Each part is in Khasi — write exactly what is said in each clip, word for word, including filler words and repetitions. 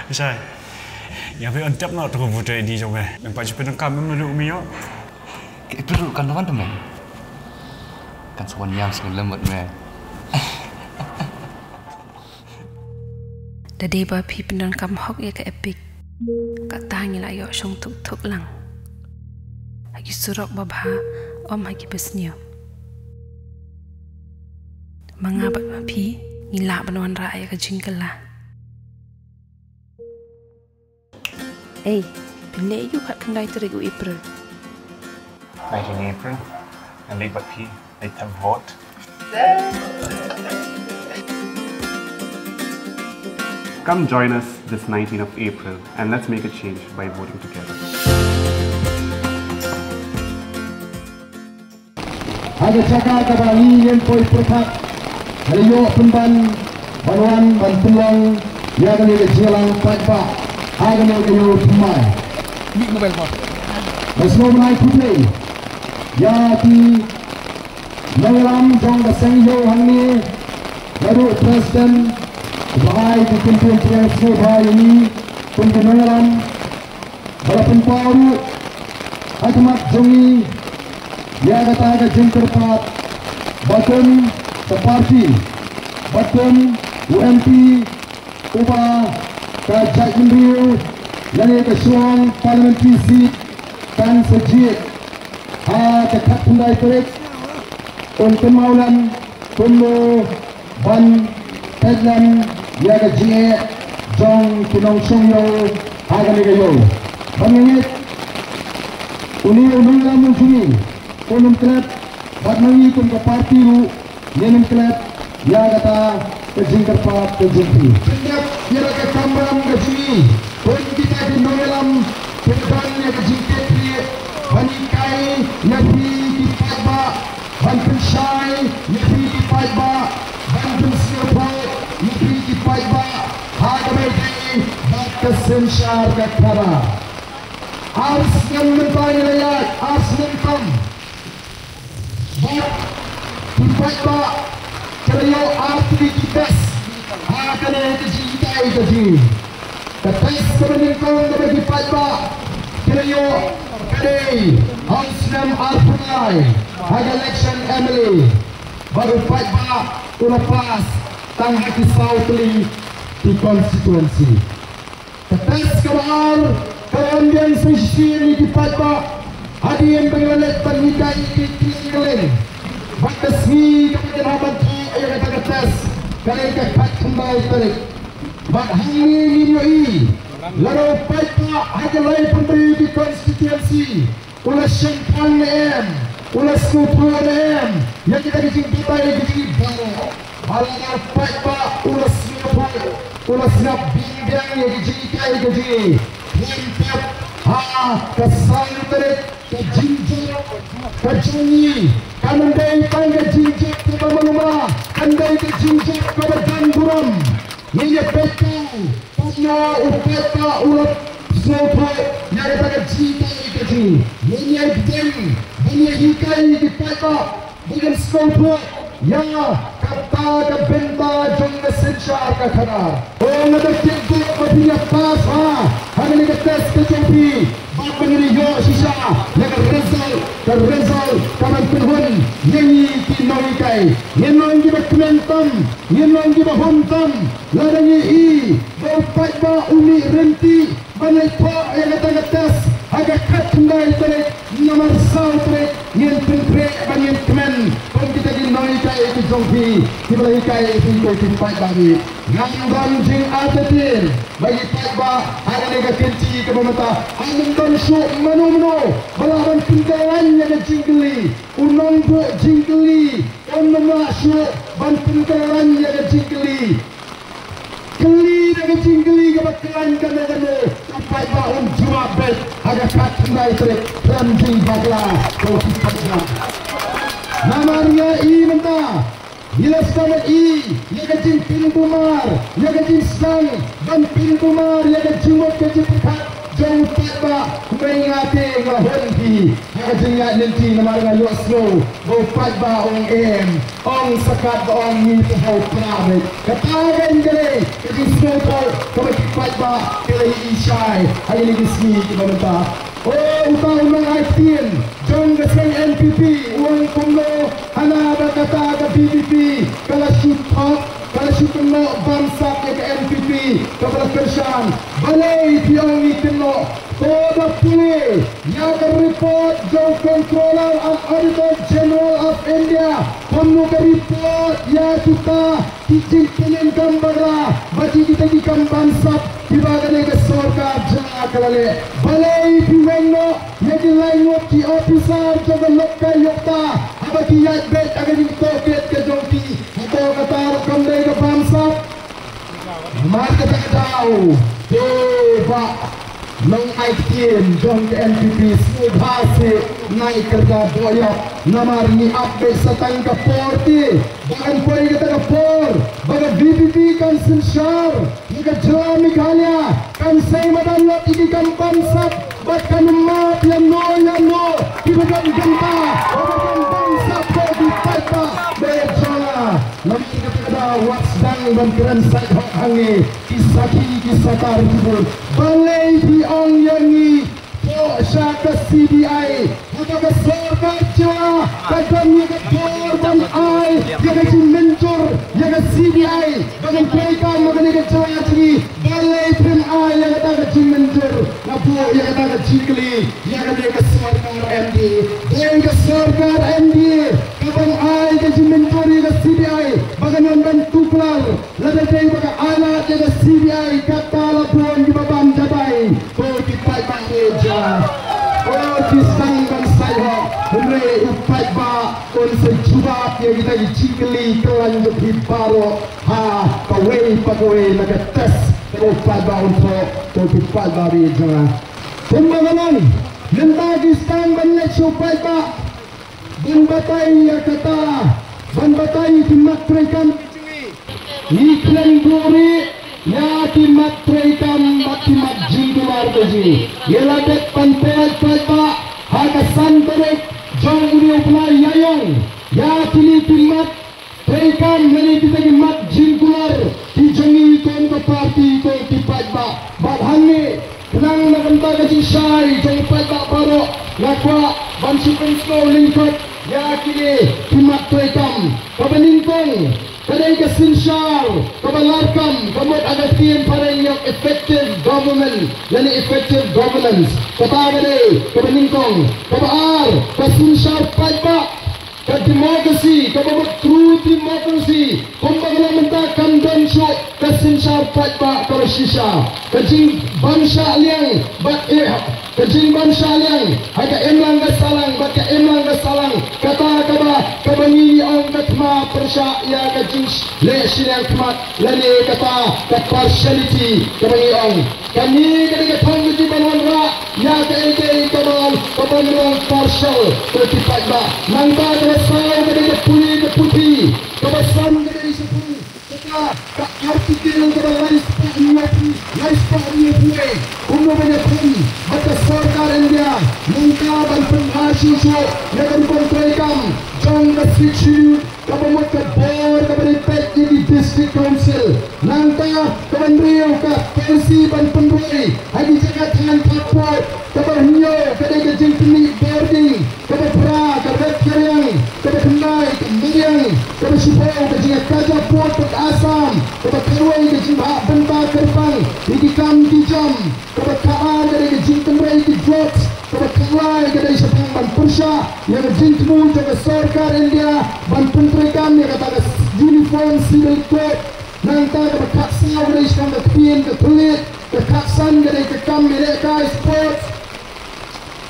Shai. Ïa phi on tap noh to ka voter I D jong me. Nang pat ju pyndonkam em, naduh me ïoh. Ka April kan wan te me. Kan sa wan ïam sngewlem bad me. Da dei ba phi pyndonkam hok ïa ka Epic, kata ngi la ïoh shong thuk thuk lang. Ha ki surok ba bha, ym ha ki ba sniew. Ma nga bad ma phi, ngi lah ban wanrah ïa ka jingkylla. Ei, phin leit aïu khatkhyndai tarik u April? Nineteen April, ngan leit bad phi, leit them vote. Come join us this nineteenth of April and let's make a change by voting together. Ha ka jaka kaba ngi ngin poi pyrkhat, ngi la ïoh pynban ban wan ban pynlong ïa kane ka jingïalang paidbah ha kane ka ïew thymmai. Mih mobile phone. Nga sngewbha ban ai khublei ïa ki nongïalam jong ka seng ïew hangne, naduh president, uba ai ka kyntien pyrshang sngewbha ïa ngi kum ki nongïalam, ba la pynpaw ruh ha khmat jong ngi ïa kata ka jingkyrpad ba kum ka party, ba kum u M P uba ka jaitbynriew lane ka shnong parliamentary seat kan sa jied ha ka khatkhyndai tarik, un kynmaw lem kumno ban peit lem ïa ka jingeh jong ki nongshong ïew ha kane ka ïew. Bad nga ngeit une u nongïalam jong ngi un ym klet, bad ma ngi kum ka party ruh ngin ym klet ïa kata ka jingkyrpad ka jong phi. Pyndep ïa la ka kamram ka jong ngi, kum kita ki nongïalam, pynban ïa ka jingkit khlieh ban hikai ïa phi ki paidbah, ban pynshai ïa phi ki paidbah, ban pynsngewthuh ïa phi ki paidbah ha kaba ïadei bad ka synshar ka khadar. Ar snem mynta ngi la ïaid, ar snem tam. Bad ki paidbah ki la ïoh artylli ki test ha kane ka jinghikai ka jong ngi. Ka test kaba nyngkong kaba ki paidbah ki la ïoh ka dei ha u snem arphew lai ha ka election M L A. Bad u paidbah u la pass tang ha ki saw tylli ki constituency. Ka test kaba ar ka la wan biang sa shisien ïa ki paidbah hadien ba ngi la leit ban hikai ïa ki kylleng kylleng. Bad ka sngi kaba kin hap ban thoh ïa kata ka test ka dei ka khatkhyndai tarik. Bad hangne ngin ïohi lada u paidbah ha ki laiphew hynriew ki constituency u la shemphang ne em, u la sngewthuh ne em ïa kita ki jingbatai ki jingbaroh. Ba lada u paidbah u la sngewthuh, u la sngap biang biang ïa ki jinghikai ka jong ngi, ngin tip ha ka saw tarik ka jingjop ka jong ngi kan ym dei tang ka jingjop kaba ma ma, kan dei ka jingjop kaba don burom. Ngin ïa peit kumno u paidbah u la sngewthuh ïa kata ka jinghikai ka jong ngi. Ngin ïa bteng ban ïa hikai ïa ki paidbah ba kin sngewthuh ïa kata ka bynta jong ka synshar ka khadar. O nga da tip bha ba phin ïa pass ha kane ka test ka jong phi. Bad ba ngin ïoh shisha ïa ka result, ka result ka ban pynhun ïa ngi ki nonghikai. Ngin long kiba kmen tam, ngin long kiba hun tam lada ngi i ba u paidbah u mih ryntih ban leit thoh ïa kata ka test ha ka khatkhyndai tarik. Namar saw tarik ngin pynkhreh ba ngin kmen kum kita ki nonghikai ki jong phi kiba la hikai ïa phi ko ki paidbah. Ngam don jingartatien ba ki paidbah ha kane ka kynti kaba mynta, ngam don shuh mano mano ba lah ban pynkhlaiñ ïa ka jingkylli. U nongbuh jingkylli um lah shuh ban pynkhlaiñ ïa ka jingkylli. Kylli da ka jingkylli kaba khlaiñ kano kano, u paidbah un jubab beit ha ka khatkhyndai tarik. Khlem jingbakla ko ki paidbah. Namar nga i mynta ngi la sdang ban i ïa ka jingpynbumar, ïa ka jingsdang ban pynbumar ïa ka jingmut ka jingpyrkhat jong u paidbah. Kumba nga te nga hun hi Ka jingïaid lynti namar nga ïohsngew ba u paidbah ong em, ong sa katba ong ngi te ha u Pra beit. Kata ka ïeng ka dei ka jingsngewthuh kaba ki paidbah ki la ïohi shai ha kine ki sngi kiba mynta. O, uta u nongai ktien jong ka seng N P P u ong kumno hana ba kata ka V P P ka la shu thok, ka la shu kynnoh bamsap ïa ka N P P kaba la kyrshan. Balei phi ong ngi kynnoh? To da pule ïa ka report jong Controller and Auditor General of India. Kumno ka report ïa kita ki jingpynïeng kam bakla bad ïa kita ki kam bamsap kiba kane ka sorkar jylla ka la leh. Balei phi weng noh ïa ki lai ngut ki officer jong ka Lokayukta haba ki ïaid beit ha ka jingtohkit ka jong ki? Hato kata ruh kam dei ka bamsap? Namar kata ka daw, te ba nongai ktien jong ka N P P sngewbha seh nai kyrta dohïap namar ngi ap beit sa tang ka por te ba kan poi kata ka por ba ka V P P kan synshar ïa ka jylla Meghalaya, kan sei madan lut ïa ki kam bamsap bad kan map ïano ïano kiba don bynta ba kan bamsap ïa ki paidbah ba ïa jylla. Namar kata ka daw wat sdang ban kren sait hok hangne ki sakhi ki satar ki bun. Balei phi ong ïa ngi thoh sha ka C B I? Haba ka sorkar jylla ka don ïa ka dor ban ai ïa ka jingmynjur ïa ka C B I ba kan treikam ha kane ka jylla jong ngi. Balei phim ai ïa kata ka jingmynjur? Nga buh ïa kata ka jingkylli ïa kane ka sorkar M D A. Dei ka sorkar M D A ka bym ai ka jingmynjur ïa ka C B I ba kan wan ban tuklar. Lada dei ba ka ailad ïa ka C B I kata la bun kiba bam jadai. Ko ki paidbah ri ja. Ko ki sdang ban sait hok. Hynrei u paidbah un sa jubab ïa kita ki jingkylli kyllaiñ jong phi baroh ha kawei pa kawei na ka test kaba u paidbah un thoh. Ko ki paidbah ri ja. Kumba ka long mynta ki sdang ban leit sha u paidbah ban batai ïa kata, ban batai ïa ki mat treikam. Ngi kren buhrieh ïa ki mat treikam bad ki mat jingkular ka jong ngi. Ngi la dep ban peit paidbah ha ka san tarik jong une u bnai Ïaïong ïa kine ki mat treikam lane kita ki mat jingkular ki jong ngi kum ka party, kum ki paidbah. Bad hangne khnang na ka bynta ka jingshai jong u paidbah baroh nga kwah ban shu pynsngew lyngkot ïa kine ki mat treikam. Kaba nyngkong ka dei ka synshar kaba larkam, ka mut ha ka ktien phareng ïa effective government lane effective governance. Kata ka dei kaba nyngkong. Kaba ar ka synshar paidbah. Ka democracy, kaba mut true democracy, kumba ka long mynta kam don shuh ka synshar paidbah kaba shisha. Ka jingbym shah liang bad eh, ka jingbym shah liang ha ka imlang ka sahlang bad ka imlang ka sahlang, kata kaba, kaba ngi ong ka thma pyrshah ïa ka jingleh shiliang khmat lane kata ka partiality kaba ngi ong. Kane ka dei ka thong ka jong ban wanrah ïa kaei kaei kaba, kaba long partial, ko ki paidbah. Nangta kaba saw ka dei ka pule ka puthi, kaba san ka dei shaphang kata ka article kaba lai spah hynñiewphew, lai spah hynñiewphew wei. Kumno ban ïakhun bad ka sorkar India nangta ban pynbha shuh shuh ïa ka rukom treikam jong ka Sixth Schedule. Kaba mut ka bor kaba dei peit ïa ki district council. Nangta kaba hynriew ka policy ban pynroi ha ki jaka than khappud. Kaba hynñiew ka dei ka jingpynmih bording. Kaba phra ka red herring. Kaba khyndai ka mariang. Kaba shiphew ka jingïakajia pud bad Assam. Kaba khatwei ka jingbha bynta kyrpang ïa ki kam ki jam. Kaba khatar ka dei ka jingtynrei ki drugs. Kaba khatlai ka dei shaphang ban pyrshah ïa ka jingthmu jong ka sorkar India ban pyntreikam ïa kata ka Uniform Civil Code. Nangta kaba khatsaw ka dei shaphang ka ktien ka thylliej. Ka khatsan ka dei ka kam ïalehkai sports.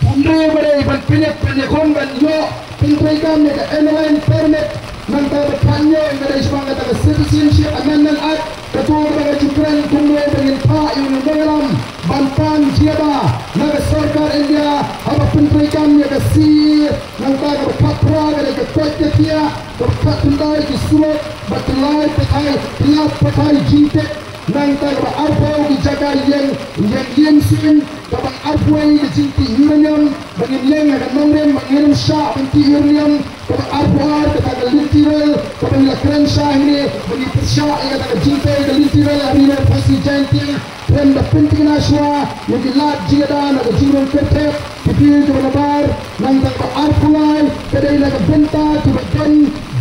Hynriew ka dei ban pynïap pynïakhun ban ïoh pyntreikam ïa ka M L N permit. Nangta ba khatñiew ka dei shaphang kata ka Citizenship Amendment Act, kato kaba nga ju kren kumno ba ngin phah ïa u nongïalam ban pan jia ba na ka sorkar India haba pyntreikam ïa ka C A A. Nangta kaba khatphra ka dei ka koit ka khiah, kaba khatkhyndai ki surok bad ki lai pathai, ki lad pathai jingtip. Nangta kaba arphew ki jaka ïeng, ïeng ïeng suiñ, kaba arphew wei ka jingtih uranium, ba ngin ïeng ha ka nongrim, ba ngin ym shah ban tih uranium, kaba arphew ar kata ka lynti rel, kaba ngi la kren shah hangne, ba ngi pyrshah ïa kata ka jingtei ka lynti rel ha ri Nongpyniaid Jaintia, kren da pynthikna shuwa ïa ki lad jingïada na ka jingrung kyrthep, ki briew kiba nabar, nangta kaba arphew lai, ka dei na ka bynta kiba don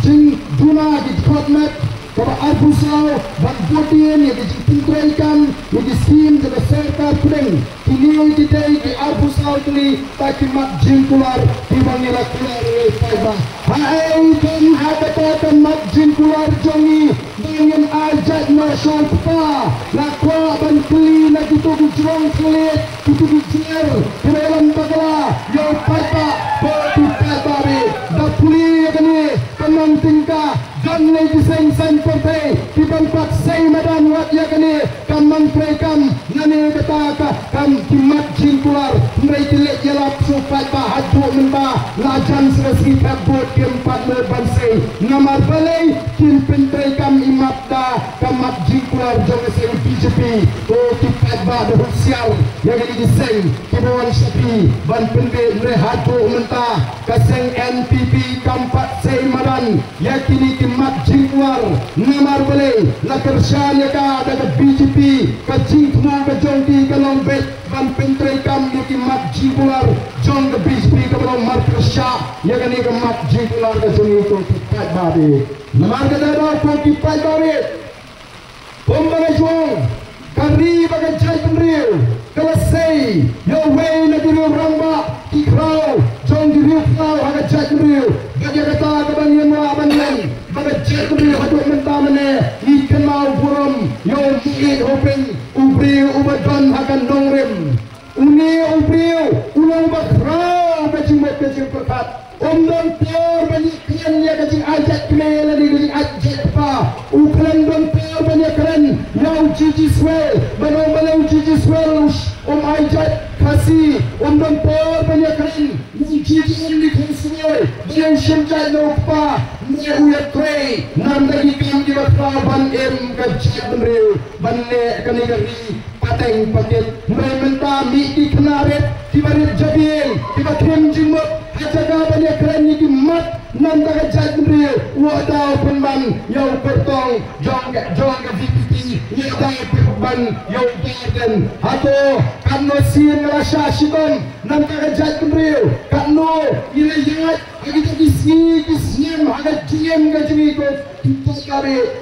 jingduna ki dkhot met, kaba arphew saw, ban bteng ïa ki jingpyntreikam ïa ki skim jong ka sorkar pdeng. Kine ki dei ki arphew saw tylli ta ki mat jingkular kiba ngi la kular ïa u paidbah. Haei ban ha kata ka mat jingkular jong ngi ba ngin ai jait noh sha u kpa. La kwah ban kylli na kito ki jrong thylliej, kito ki jer kiba ïalam bakla ïa u paidbah, ba u paidbah ri da pule ïa kane ka nongtyngka. Don lei ki seng saiñ pyrthei kiban pat sei madan wat ïa kane ka mang treikam. Nane kata ka kam ki mat jingkular. Hynrei ki leit ïalap sha u paidbah haduh mynta la jan sngewsih phet bud kim pat nud ban sei. Namar balei? Kin pyntreikam i mat da ka mat jingkular jong ka seng B J P. Ko ki paidbah da husiar ïa kine ki seng kiba wan sha phi ban pynbeit. Hynrei haduh mynta ka seng N P P kam pat sei madan ïa kine ki mat jingkular. Namar balei? La kyrshan ïa ka da ka B J P, ka jingthmu ka jong ki ka long beit ban pyntreikam ïa ki mat jingkular jong ka B J P, kaba long marpyrshah ïa kane ka mat jingkular ka jong ngi ko ki paidbah. Namar kata da ko ki paidbah, kumba nga ong, ka ri bad ka jaitbynriew ka la sei ïa uwei na ki riew rangbah, ki khraw jong ki riew khraw ha ka jaitbynriew. Bad ïa kata kaba ngim lah ban ong ba ka jaitbynriew haduh mynta mynne ngi kynmaw burom ïa u Maieit Hoping, u briew uba don ha ka nongrim. Une u briew u long uba khraw ka jingmut ka jingpyrkhat. Um don por ban ïakren ïa ka jingai jait kmie lane ka jingai jait kpa. U khlem don por ban ïakren ïa u G G Swell, ban ong balei u G G Swell um ai jait Khasi. Um don por ban ïakren ïa u G G M ni khong swoi, balei u shim jait na u kpa. Hynrei u ïatrei namar ki kam kiba khraw ban im ka jaitbynriew, ban leh kane ka ri pateng pakit. Hynrei mynta mih ki khynnah rit kiba rit jabieng, kiba khim jingmut ha jaka ban ïakren ïa ki mat namar ka jaitbynriew. U la daw pynban ïa u kyrtong jong ka, jong ka V P P, u la daw pynban ïa u Bah Ardent. Hato katno sien nga la shah shitom namar ka jaitbynriew? Katno ngi la ïaid ha kita ki sngi ki snem ha ka jingim ka jong ngi ko ki paidbah,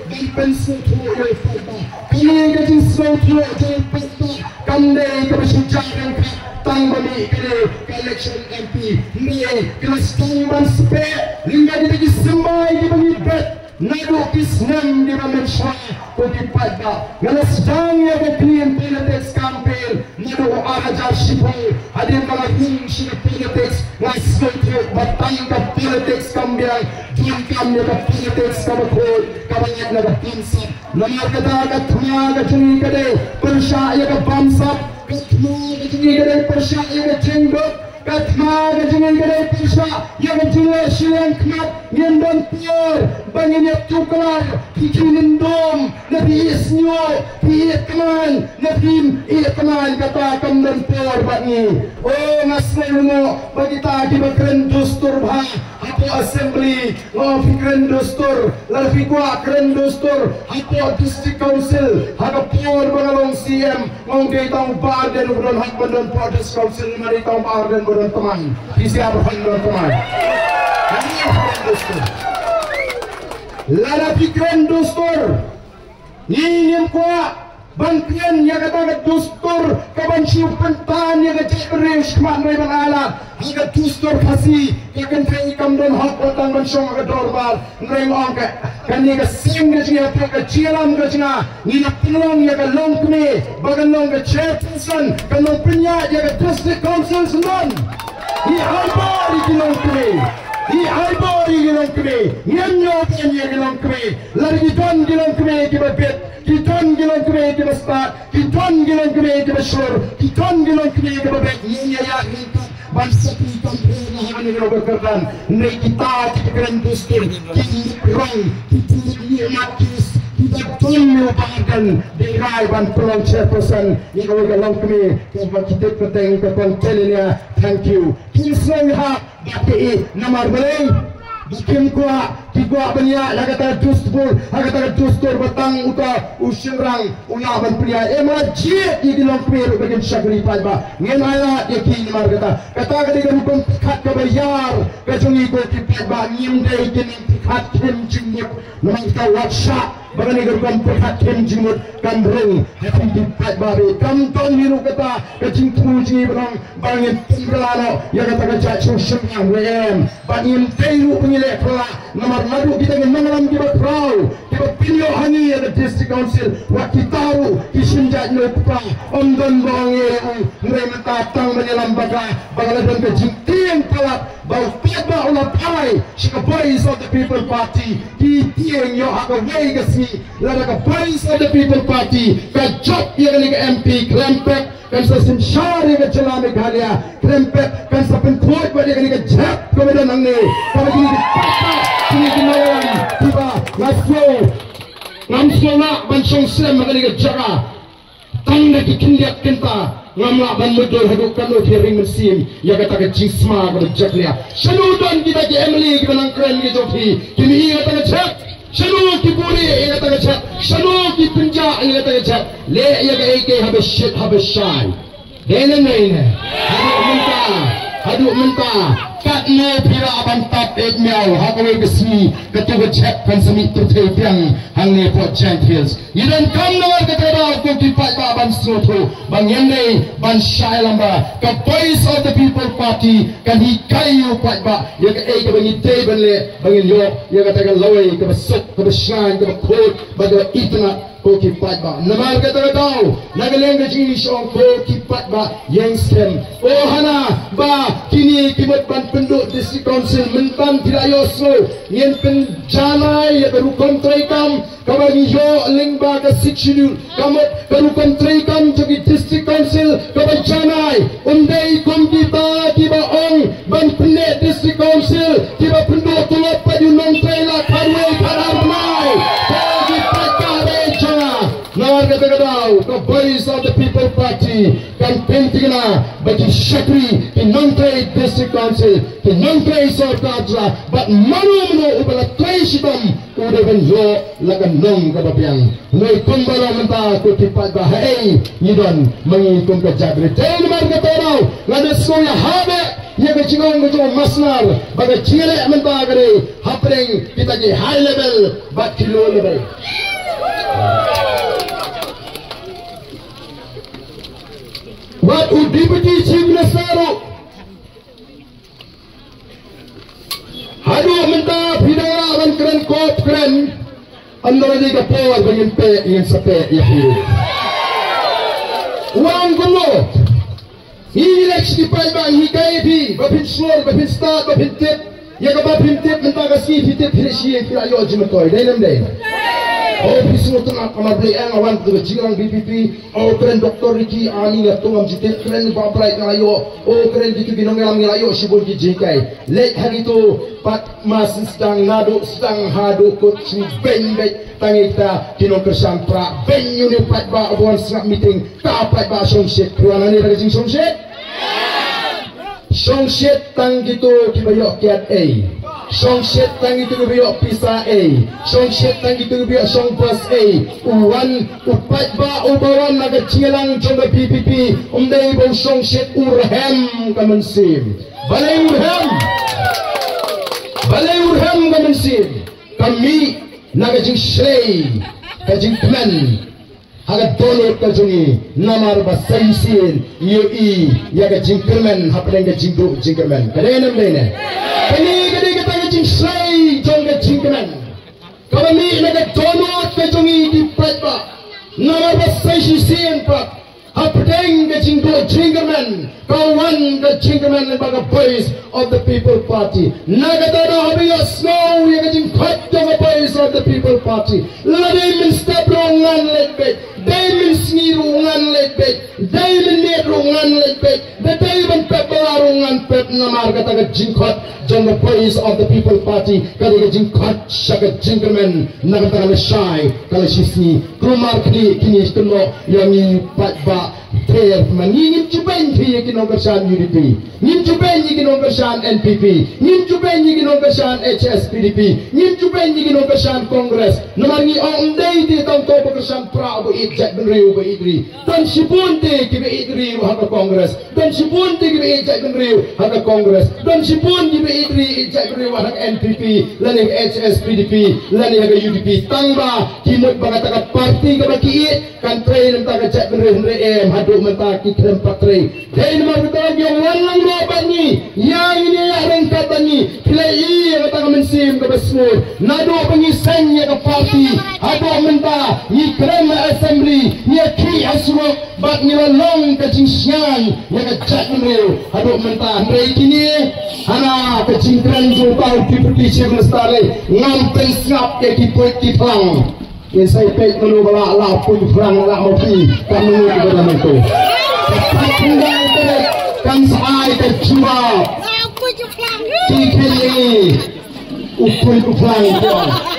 ban pynsngewthuh ïa u paidbah. Kane ka jingsngewthuh jong u paidbah kam dei kaba shu jia ryngkat tang ba mih kane ka election M P. Hynrei ki la sdang ban speh lyngba kita ki symbai kiba ngi bet naduh ki snem kiba mynshuwa ko ki paidbah. Nga la sdang ïa ka clean politics campaign naduh ar hajar shiphew, hadien ba nga rung sha ka politics, nga sngewthuh ba tang ka politics kam biang, donkam ïa ka politics kaba khuid, kaba lait na ka bamsap. Namar kata ka thma ka jong ngi ka dei pyrshah ïa ka bamsap, ka thma ka jong ngi ka dei pyrshah ïa ka jingduk, ka thma ka jong ngi ka dei pyrshah ïa ka jingleh shiliang khmat. Ngin don por ba ngin ïa tuklar, phi khie lyndum, ne phi ïeh shñiuh, phi ïeh tmaiñ, ne phim ïeh tmaiñ, kata kam don por bad ngi. O, nga sngew lyngngoh ba kita kiba kren dustur bha hapoh assembly, nga ong phi kren dustur, lada phi kwah kren dustur hapoh district council, ha ka por ba nga long C M, nga ong dei tang u Bah Ardent uba don hok ban don hapoh district council, namar dei tang u Bah Ardent uba don tmaiñ. Phi sngewbha ban don tmaiñ. Lada phi kren dustur, lada phi kren dustur, ngi ngim kwah ban kren ïa kata ka dustur kaban shu pyntan ïa ka jaitbynriew shakhmat. Hynrei ban ai lad ha ka dustur Khasi, ka kynthei kam don hok ban tang ban shong ha ka dorbar. Hynrei nga ong ka, kane ka seng ka jong ngi, ka jingïalam ka jong nga, ngi la pynlong ïa ka longkmie ba kan long ka chairperson, kan long pynïaid ïa ka district council Shnong. Ngi ai bor ïa ki longkmie, ngi ai bor ïa ki longkmie. Ngim ïoh ban ïa ki longkmie. Lada ki don ki longkmie kiba bit, ki don ki longkmie kiba stad, ki don ki longkmie kiba shlur, ki don ki longkmie kiba beit, ngin ïa ïaid ryngkat ban sophi campaign ha kane ka nongkyrdan. Hynrei kita kiba kren dustur, ki rong, ki pynlong ïa mat, ki, ki Tun ïa u Bah Ardent, dei rai ban pynlong chairperson ïa kawei ka longkmie kaba ki tip kyrteng ka Kong Celinia. Thank you. Kin sngewbha bad ka i namar balei ba kim kwah, ki kwah ban ïa, ha kata ka dustur, ha kata ka dustur ba tang uta u shynrang u lah ban pynïaid. Em, la jied ïa ki longkmie ruh ba kin shakri paidbah. Ngin ai lad ïa ki namar kata. Kata ka dei ka rukom pyrkhat kaba ïar ka jong ngi ko ki paidbah. Ngim dei ki nongpyrkhat khim jingmut. Namar kata wat shah ba kane ka rukom pyrkhat khim jingmut kan rung ha ki paidbah. Kam don hi ruh kata ka jingthmu jong ngi ba long ba ngin pynkylla noh ïa kata ka jaitbynriew shynrang, em. Ba ngim dei ruh ba ngi leh pyrshah namar naduh kita ki nongïalam kiba khraw kiba pynïoh ha ngi ïa ka District Council, wat kita ruh ki shim jait nongpyrkhat. Ym don ba ong ïa u, hynrei mynta tang ban ïalam bad ka, ba ka la don ka jingtieng palat ba u paidbah u la phai sha ka Voice of the People Party. Ki tieng ïoh ha kawei ka sngi lada ka Voice of the People Party ka jop ïa kane ka M P khlem pep kan sa synshar ïa ka jylla Meghalaya, khlem pep kan sa pynkhuid bad ïa kane ka jhep kaba don hangne. Kaba kine ki paidbah, kine ki nongïalam kiba nga sngew, ngam sngew lah ban shong slem ha kane ka jaka. Tang da ki khyndiat kynta ngam lah ban mutdur haduh katno phi ring mynsiem ïa kata ka jingsma kaba jakhlia. Shano don kita ki M L A kiba nang kren ki jong phi, ki mih ïa kata ka jhep? Shano ki buhrieh ïa kata ka jhep? Shano ki pynjah ïa kata ka jhep? Leh ïa kaei kaei haba shit haba shai. Dei ne em dei ne? Haduh mynta, haduh mynta katno phi lah ban tap eit miaw ha kawei ka sngi? Kato ka jhep kan sa mih pyrthei biang hangne hapoh Jaintia Hills. Ngi donkam namar kata ka daw ko ki paidbah ban sngewthuh ba ngin dei ban shah ïalam ba ka Voice of the People Party kan hikai ïa u paidbah ïa kaei kaba ngi dei ban leh ba ngin ïoh ïa kata ka lawei kaba suk, kaba shngaiñ, kaba khuid bad kaba itynnad ko ki paidbah. Namar kata ka daw na ka liang ka jong ngi sha ko ki paidbah ïeng skhem. O hana ba kine ki mut ban pynduh District Council mynta phi la ïohsngew ngin pynjanai ïa ka rukom treikam kaba ngi ïoh lyngba ka Sixth Schedule, ka mut ka rukom treikam jong ki District Council kaba janai. Ym dei kum kita kiba ong ban pynneh District Council kiba pynduh tulop pat ïa u nongtrei la khatwei khatar bnai. Ko ki paidbah jong nga, namar kata ka daw ka Voice of the People Party kan pynthikna ba ki shakri, ki nongtrei District Council, ki nongtrei sorkar jylla bad mano mano uba la trei shitom u dei ban ïoh la ka nong kaba biang. Hynrei kumba long mynta ko ki paidbah, haei ngi don ma ngi kum ka jaitbynriew? Dei namar kata ka daw nga da sngew ïa ha beh ïa ka jingong ka jong u Masnar ba ka jingïaleh mynta ka dei hapdeng kita ki high level bad ki low level. Wat u Deputy Chief Minister ruh haduh mynta phi dang lah ban kren kop kren. Ym don ïa ka por ba ngin peh, ngin sa peh ïa phi. Wan kumno? Ngi leh shi paidbah ngi hikai ïa phi ba phin shlur, ba phin stad, ba phin tip. Ïa kaba phin tip mynta ka sngi phi tip phi leh shi, phi la ïoh jingmyntoi. Dei ne ym dei? O phi sngewtynnat, namar balei nga wan tu ka jingïalang V P P. O kren Doctor Ricky, ani nga tu ngam ju tip, kren Bah Bright nga la ïoh. O kren kitu ki nongïalam ngi la ïoh shibun ki jinghikai. Leit ha kitu pat ma sdang naduh sdang haduh kut shu beiñ beit tang ïa kita ki nongkyrshan pra. Beiñ ïa une u paidbah uba wan sngap meeting, ka paidbah shongshit. Phi wan hangne da ka jingshongshit? Shongshit tang kitu kiba ïoh kiad ei. Shongshit tang kitu kiba ïoh pisa ei. Shongshit tang kitu kiba ïoh shong bus ei. U wan u paidbah uba wan na ka jingïalang jong ka V P P, um dei ba u shongshit, u rhem ka mynsiem. Balei u rhem? Balei u rhem ka mynsiem? Ka mih na ka jingshlei ka jingkmen ha ka dohnud ka jong ngi, namar ba sa shisien ngi ïohi ïa ka jingkyrmen hapdeng ka jingduh jingkyrmen. Ka dei ne ym dei ne? Kane ka dei kata ka jingshlei jong ka jingkmen kaba mih na ka dohnud ka jong ngi ki paidbah. Namar ba sa shisien pat hapdeng ka jingduh jingkyrmen ka wan ka jingkyrmen lyngba ka Voice of the People Party. Na kata daw haba ïohsngew ïa ka jingkhot jong ka Voice of the People Party, la dei mynstep ruh ngan leit beit, dei mynsngi ruh ngan leit beit, dei mynmiet ruh ngan leit beit, da dei ban pep bylla ruh ngan pep, namar Kata ka jingkhot jong ka Voice of the People Party ka dei ka jingkhot sha ka jingkyrmen na kata ka lashai ka lashisngi. Kulmar khlieh kine ki kynnoh ïa ngi paidbah. Pher ma ngi ngim ju beiñ phi ïa ki nongkyrshan U D P, ngim ju beiñ ïa ki nongkyrshan N P P, ngim ju beiñ ïa ki nongkyrshan H S P D P, ngim ju beiñ ïa ki nongkyrshan Congress. Namar ngi ong ym dei te tang uto ba kyrshan prah ba ïeit jaitbynriew ba ïeit ri. Don shibun te kiba ïeit ri ruh ha ka Congress. Don shibun te kiba ïeit jaitbynriew ha ka Congress. Don shibun kiba ïeit ri ïeit jaitbynriew ha ka N P P lane ha ka H S P D P lane ha ka U D P. Tang ba ki mut ba kata ka party kaba ki ïeit kan trei na ka bynta ka jaitbynriew, hynrei em, haduh mynta ki khlem pat trei. Dei namar kata ki ong wan lang noh bad ngi, ïa ngin ïa ryngkat bad ngi. Phi la ïohi ïa kata ka mynsiem kaba sngewbha. Naduh ba ngi seng ïa ka party haduh mynta ngi kren ha assembly, ngi ïa khih ha surok, bad ngi la long ka jingshngaiñ ïa ka jaitbynriew haduh mynta. Hynrei kine, hana ka jingkren jong uta u Deputy Chief Minister lei, ngam pynsngap ïa ki puit ki phlang. Ngin sa ïa peit mano ba lah, lah puit phlang, lah ma phi, ka mano ba dang mynta. Ka pyndan te kan sa ai ka jubab. Ki khen ïa ngi u puit u phlang.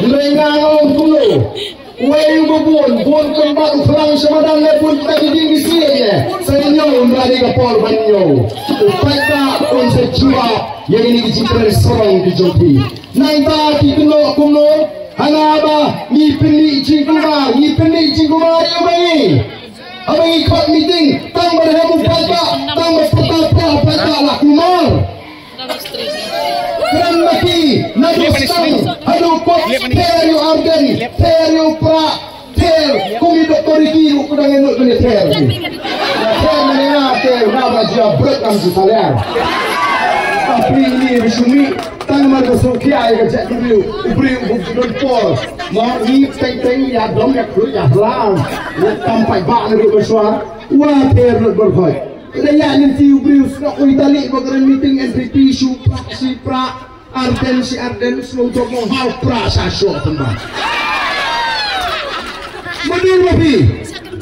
Hynrei nga ong kumno. Wei uba bun, bun kumba u phlang sha madan ne bun kita ki dieng ki siej ne. Sa ïa ñiew, ym dei ka por ban ñiew. U paidbah un sa jubab ïa kine ki jingkren sarong ki jong phi. Nangta ki kynnoh kumno, hana ba ngi pynmih jingkulmar, ngi pynmih jingkulmar ïa uba ngi. Haba ngi khot meeting, tang ba dei u paidbah, tang ba pyrta pyrta u paidbah la kulmar. Kren ma ki, naduh sdang haduh kut, pher ïa u Ardent, pher ïa u Prah, pher, kum i Doktor Ricky ruh ka dang ïa nud ban ïa pher. Pher ma nga te, nga ba jia brek ngam ju saler. Ka phi ni ba shu mih, tang mar ka sngewkhia ïa ka jaitbynriew, u briew u bym ju don por. Mo ngi teng teng ïa dom ïa khlur ïa hlang. Ïa kam paidbah naduh ba shuwa, wa pher lut ban khot. Lada ïa lynti u briew sngap u Itali ba kren meeting N P P shu prah shi prah, Ardent shi Ardent, sngewthuh mo hau prah sha shoh pynban. Madu ma phi,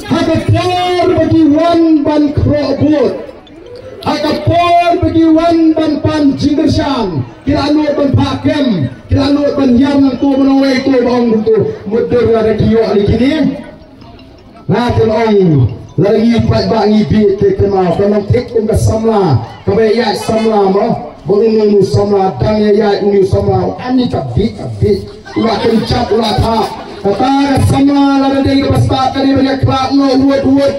ha ka por ba ki wan ban khroh vote, ha ka por ba ki wan ban pan jingkyrshan, ki la nud ban phah kem, ki la nud ban ïam nangto ban ong wei to ba ong to, mutdur lada ki ïoh li kine. Nga kyrpad ong, lada ngi paidbah ngi bieit te kynmaw, kan long thik kum ka samla, kaba ïaid samla mo, ba uni u samla, dang ïaid uni u samla, ani ka bieit, ka bieit. U la kynjat, u la thap. Kata ka samla lada dei kaba stad ka dei ban ïakhlad noh wut wut.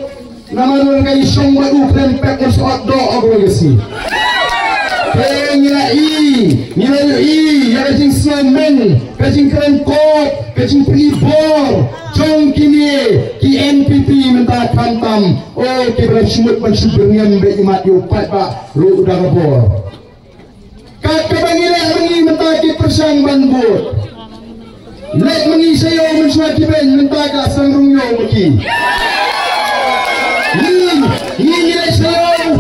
Namar ka i shong bad u khlem pep ngan sot doh ong ka sngi. Te ngi la i, ngi la ïohi ïa ka jingsngew meng, ka jingkren kop, ka jingpyni bor jong kine ki N P P mynta khamtam. O, kiba la shu mut ban shu byrngem bad imat ïa u paidbah ruh u da ka bor. Kat kaba ngi leh ma ngi mynta ki pyrshang ban bud. Leit ma ngi sha ïew mynshuwa ki beiñ mynta ka sdang rung ïew ma ki. Ngi, ngi ngi leit sha ïew.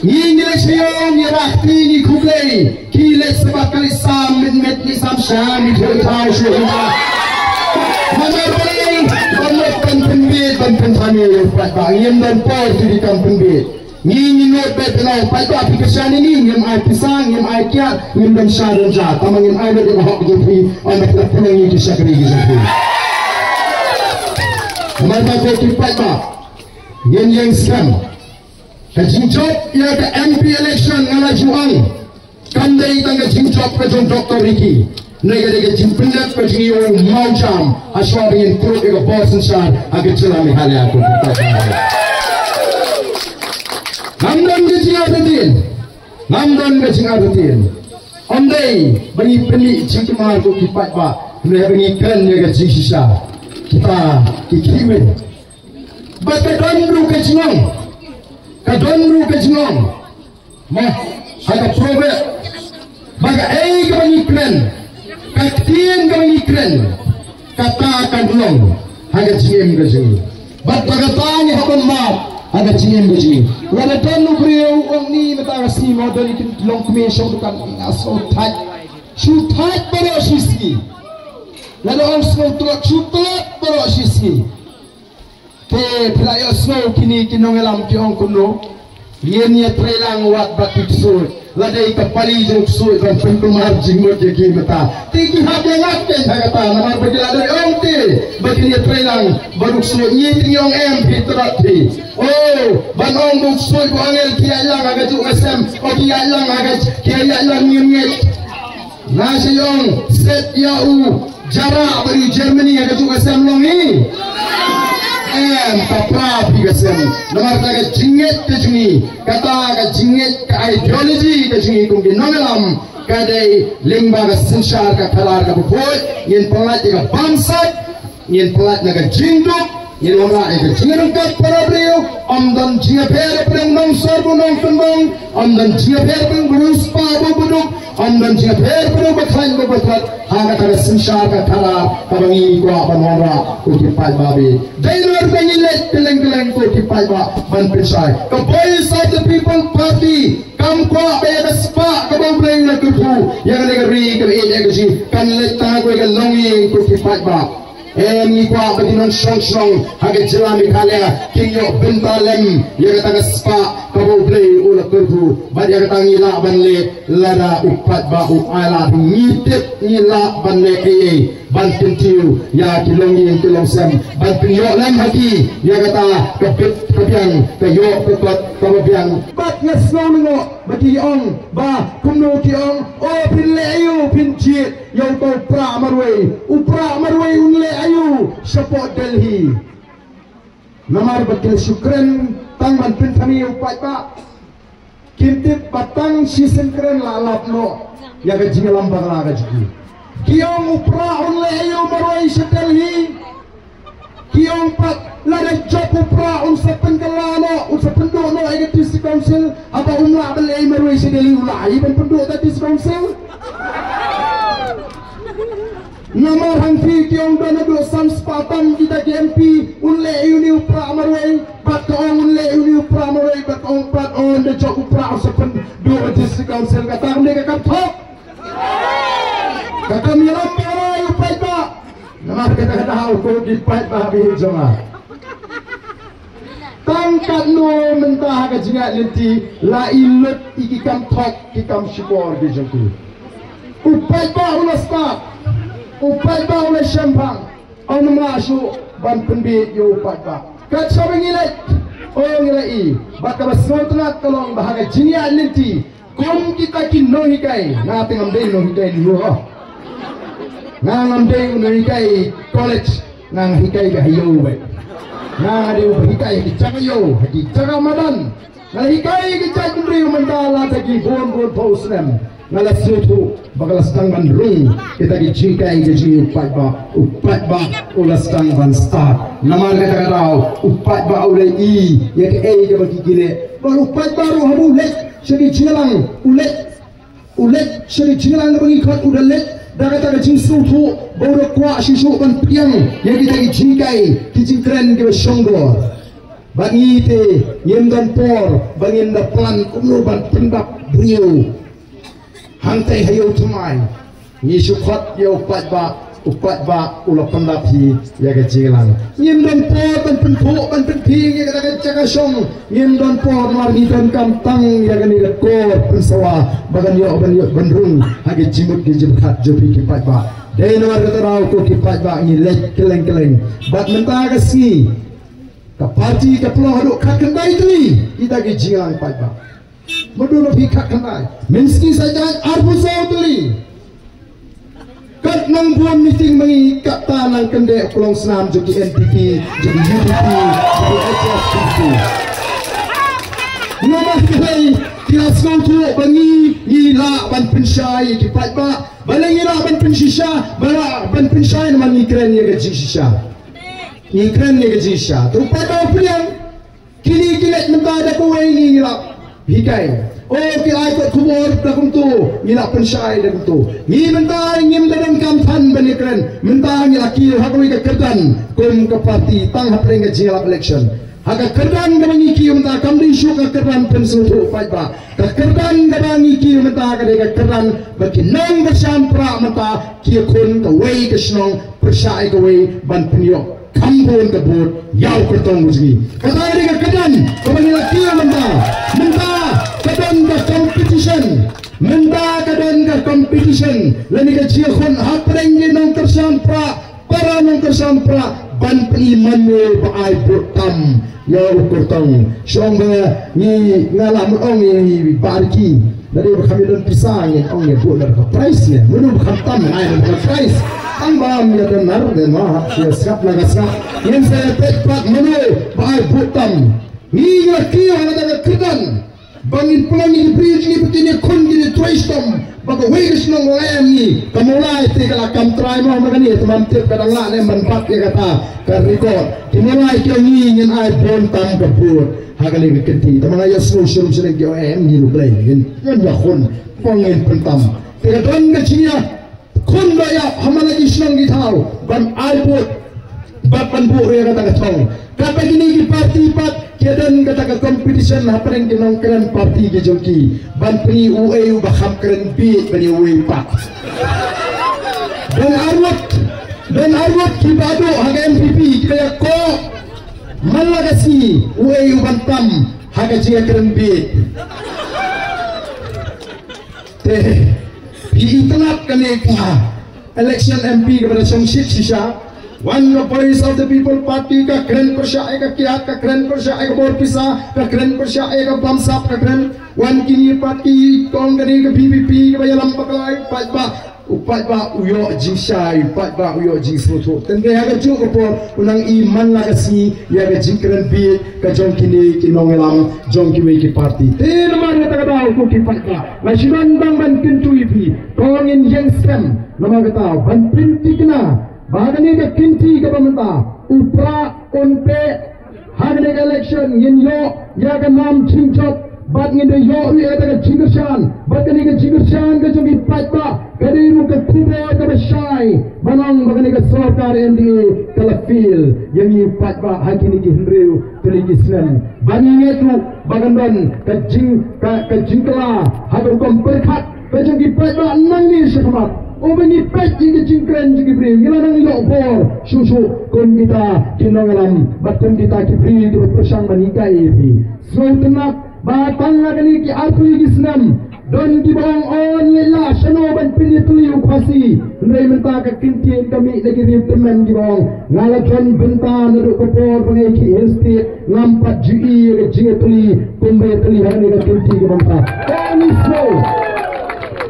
Ngi ngi leit sha ïew, ngi rah kti, ngi khublei. Ki leit sha ba ka leit sam mit mit, ngi sam sha, ngi thuh thaw shuh mynta. Namar balei? Ban leit ban pynbieit, ban pynthame ïa u paidbah. Ngim don por ki dei kam pynbieit. Ngi ngi nud beit na u paidbah, phi kyrshan ïa ngi, ngim ai pisa, ngim ai kiad, ngim don sha don ja. Tangba ngin ai beit ïa ka hok jong phi, ynda phi la pynlong ïa ki shakri ki jong phi. Namar ba ko ki paidbah, ngin ïeng skhem. Ka jingjop ïa ka M P election nga la ju ong. Kam dei tang ka jingjop ka jong Doktor Ricky. Hynrei ka dei ka jingpyndep ka jong i u mawjam. Hashwa ba ngin pynrung ïa ka bor synshar ha ka jylla Meghalaya ko. Ngam don ka jingartatien. Ngam don ka jingartatien. Ym dei ba ngi pynmih jingkymar ko ki paidbah. Hynrei ba ngi kren ïa ka jingshisha. Kita ki kiwin. Ba ka don ruh ka jingong. Ka don ruh ka jingong. Mo, ha ka proverb. Ba kaei kaba ngi kren, ka ktien kaba ngi kren, kata kan long ha ka jingim ka jong ngi. Bad ba kata ngi hap ban map ha ka jingim ka jong ngi. Lada don u briew u ong ni mynta ka sngi mo don i kin long kmie shong dukan, nga sngewthait. Shu thait baroh shi sngi. Lada ong sngewtlot, shu tlot baroh shi sngi. Te phi la ïohsngew kine ki nongïalam ki ong kumno? Ngin ïa trei lang wat bad ki ksuid. Lada ka pali jong ksuid ban pynkulmar jingmut ïa ki mynta. Te ki hap ïa ngat te ha kata namar ba ki la dei ong te ba kin ïa trei lang bad u ksuid. Ngi te ngi ong em phi trat phi. Oh, ban ong ba u ksuid ba angel ki ïa lang ha ka juk ka sem. O ki ïa lang ha ka ki ïa lang ngim ngeit. Nga sha ïong set ïa u Jara bad u Germany ha ka juk ka sem long hi. Em, ka pra phi ka sem. Namar ka jingngeit ka jong ngi, kata ka jingngeit ka ideology ka jong ngi kum ki nongïalam ka dei lyngba ka synshar ka khadar ka bakhuid. Ngin pynlait ïa ka bamsap. Ngin pynlait na ka jingduk, ngin wanrah ïa ka jingryngkat para briew, ym don jingïapher pdeng nongsor bad nongkyndong, ym don jingïapher pdeng briew spah bad briew duk, ym don jingïapher pdeng bakhlaiñ bad bathat, ha kata ka synshar ka khadar, kaba ngi kwah ban wanrah, ko ki paidbah. Dei namar ba ngi leit kylleng kylleng ko ki paidbah, ban pynshai. Ka Voice of the People Party, kam kwah ba ïa ka spah kaba U Blei u la kyrkhu, ïa kane ka ri kaba ïeit ïa ka jong ngi, kan leit tang ha kawei ka longïing ko ki paidbah. Em, ngi kwah ba ki nongshong shnong ha ka jylla Meghalaya kin ïoh bynta lem ïa kata ka spah kaba U Blei u la kyrkhu. Bad ïa kata ngi lah ban leh lada u paidbah u ai lad. Ngi tip ngi lah ban leh ei ei ban kyntiew ïa ki longïing ki longsem ban pynïoh lem ha ki ïa kata ka bit ka biang, ka ïoh ka kot kaba biang. Bad nga sngew lyngngoh ba ki ong ba kumno ki ong, o phin leh aïu phin jied ïa uto u prah marwei, u prah marwei un leh aïu shapoh Delhi. Namar ba ki la shu kren tang ban pynthame ïa u paidbah. Kim tip ba tang shisien kren la lap noh ïa ka jingïalam bakla ka jong ki. Ki ong u prah un leh aïu marwei sha Delhi. Ki ong pat lada jop u prah un sa pynkylla noh, un sa pynduh noh ïa ka District Council, haba um lah ban leh marwei sha Delhi u lah hi ban pynduh da District Council. Namar hangtei ki ong don haduh san spah tam kita ki M P, un leh aïu une u prah marwei, bad ka ong un leh aïu une u prah marwei, bad ka ong pat un da jop u prah un sa pynduh da District Council, kata kam dei ka kam thok. Ka kam ïalam bakla ïa u paidbah. Namar kata ka daw ko ki paidbah ba ïeit jong nga. Tang katno mynta ha ka jingïaid lynti la i lut ïa ki kam thok ki kam shukor ki jong ki. U paidbah u la stad. U paidbah u la shemphang. Ym lah shuh ban pynbieit ïa u paidbah. Kat shaba ngi leit, o ngi la i ba kaba sngewtynnat ka long ba ha ka jingïaid lynti kum kita ki nonghikai, nga te ngam dei nonghikai NEHU. Nga ngam dei nonghikai college, nga nga hikai ka ha ïew beit. Nga nga dei uba hikai ha ki jaka ïew, ha ki jaka madan. Nga la hikai ki jaitbynriew mynta la da ki bun bun phew snem. Nga la sngewthuh ba ka la sdang ban rung kita ki jinghikai ka jong u paidbah, u paidbah u la sdang ban stad. Namar kata ka daw u paidbah u la i ïa kaei kaba ki ki leh. Bad u paidbah ruh haba u leit sha ki jingïalang, u leit, u leit sha ki jingïalang kaba ngi khot, u da leit da kata ka jingsngewthuh ba u da kwah shuh shuh ban pdiang ïa kita ki jinghikai ki jingkren kiba shongdor. Bad ngi te ngim don por ba ngin da plan kumno ban pyndap briew. Hangtei ha ïew thymmai ngi shu khot ïa u paidbah, u paidbah u la pyndap hi ïa ka jingïalang. Ngim don por ban pynthuh ban pynphieng ïa kata ka jaka shong. Ngim don por namar ngi donkam tang ïa kane ka kor pynsawa ba kan ïoh ban ïoh ban rung ha ka jingmut ka jingpyrkhat jong phi ki paidbah. Dei namar kata daw ko ki paidbah ngi leit kylleng kylleng. Bad mynta ka sngi ka party ka pynlong haduh khatkhyndai tylli kita ki jingïalang paidbah. Mudui ma phi khatkhyndai. Mynsngi sa jait arphew saw tylli. Kat nang bun meeting ma ngi, katta nang kyndeh u klongsnam jong ki N P P, jong ki U D P, jong ki H S D P. Namar balei? Ki la sngewthuh ba ngi, ngi lah ban pynshai ïa ki paidbah. Balei ngi lah ban pynshisha? Ba lah ban pynshai namar ngi kren ïa ka jingshisha. Ngi kren ïa ka jingshisha. Te u paidbah u pdiang. Kine ki leit mynta da kawei ngi la hikai. O ki ai kot khubor da kumto, ngi la pynshai da kumto. Ngi mynta ngim da donkam than ban ïakren. Mynta ngi la kiew ha kawei ka kyrdan kum ka party tang hapdeng ka jingïalap election. Ha ka kyrdan kaba ngi kiew mynta kam dei shuh ka kyrdan pynsngewthuh paidbah. Ka kyrdan kaba ngi kiew mynta ka dei ka kyrdan ba ki nongkyrshan prah mynta ki ïakhun kawei ka shnong pyrshah ïa kawei ban pynïoh. Bun ka bud ïa u kyrtong u jong ngi. Kata ka dei ka kyrdan kaba ngi la kiew mynta. Mynta ka don ka competition. Mynta ka don ka competition lane ka jingkhun hapdeng ki nongkyrshan prah, para nongkyrshan prah, ban pyni mano ba ai bud tam ïa u kyrtong. Shong ba ngi, nga la mut ong ïa i Bah Ricky. Lada ba kham ïa don pisa ngin ong ïa bud na ka prize ne. Mano ba kham tam ai na ka prize. Tang ba ym ïa don nar de ma ha ïa sngap na ka sngap. Ngin sa ïa peit pat mano ba ai bud tam. Ngi ngi la kiew ha kata ka kyrdan ba ngin pynlong ïa ki briew jong ngi ba kin ïakhun, kin ïatrei shitom. Ba kawei ka shnong ba em ngi ka Mawlai te ka la kam trai mo ma kane, te mam tip ka dang lah ne ban bat ïa kata ka record. Ki Mawlai ki ong ngi ngin ai bun tam ka bud ha kane ka kynti. Te ma nga ïa sngew shrum shnong ki ong em ngi ruh Blei ngin, ngin ïakhun, ba ngin pyntam. Te ka don ka jingïa khun ba ïa ha man la ki shnong ki thaw ban ai bud bad ban buh ïa kata ka thong. Katba kine ki party pat ki don kata ka competition hapdeng ki nongkren party ki jong ki ban pyni uei uba kham kren bieit ban ïa uei pat. Don arngut, don arngut kiba duh ha ka N P P kiba ïakoh man la ka sngi uei uban tam ha ka jingïakren bieit. Te phi itynnad kane ka election M P kaba da shongshit shisha. Wan ka Voice of the People Party ka kren pyrshah ïa ka kiad, ka kren pyrshah ïa ka bor pisa, ka kren pyrshah ïa ka bamsap, ka kren wan kine pat ki kong kane ka V P P kaba ïalam bakla ïa u paidbah. U paidbah u ïoh jingshai, u paidbah u ïoh jingsngewthuh. Tang ba ha kajuh ka por u nang i man la ka sngi ïa ka jingkren bieit ka jong kine ki nongïalam jong kiwei ki party. Te namar kata ka daw ko ki paidbah, nga shu don tang ban kyntu ïa phi, to ngin ïeng skhem. Namar kata ban pynthikna ba ha kane ka kynti kaba mynta u Prah un peh ha kane ka election ngin ïoh ïa ka nam jingjop bad ngin da ïoh ruh ïa kata ka jingkyrshan, bad kane ka jingkyrshan ka jong ki paidbah ka dei ruh ka khubor kaba shai ban ong ba kane ka sorkar M D A ka la fail ïa ngi u paidbah ha kine ki hynriew tylli ki snem. Ba ngi ngeit ruh ba kan don ka jing, ka, ka jingkylla ha ka rukom pyrkhat ka jong ki paidbah nangne shakhmat. Uba ngi peit ïa ka jingkren jong ki briew ngi la nang ïoh bor shuh shuh kum kita ki nongïalam bad kum kita ki briew kiba pyrshang ban hikai ïa phi. Sngewtynnad ba tang ha kine ki arphew ki snem don kiba ong, o ngi leit lah shano ban pynïatylli u Khasi. Hynrei mynta ka ktien ka mih na ki riew tymmen kiba ong, nga la don bynta naduh ka por ba nga ïa khih Hill State. Ngam pat ju i ïa ka jingïatylli kumba ïatylli ha kane ka kynti kaba mynta. Ka ngi sngew.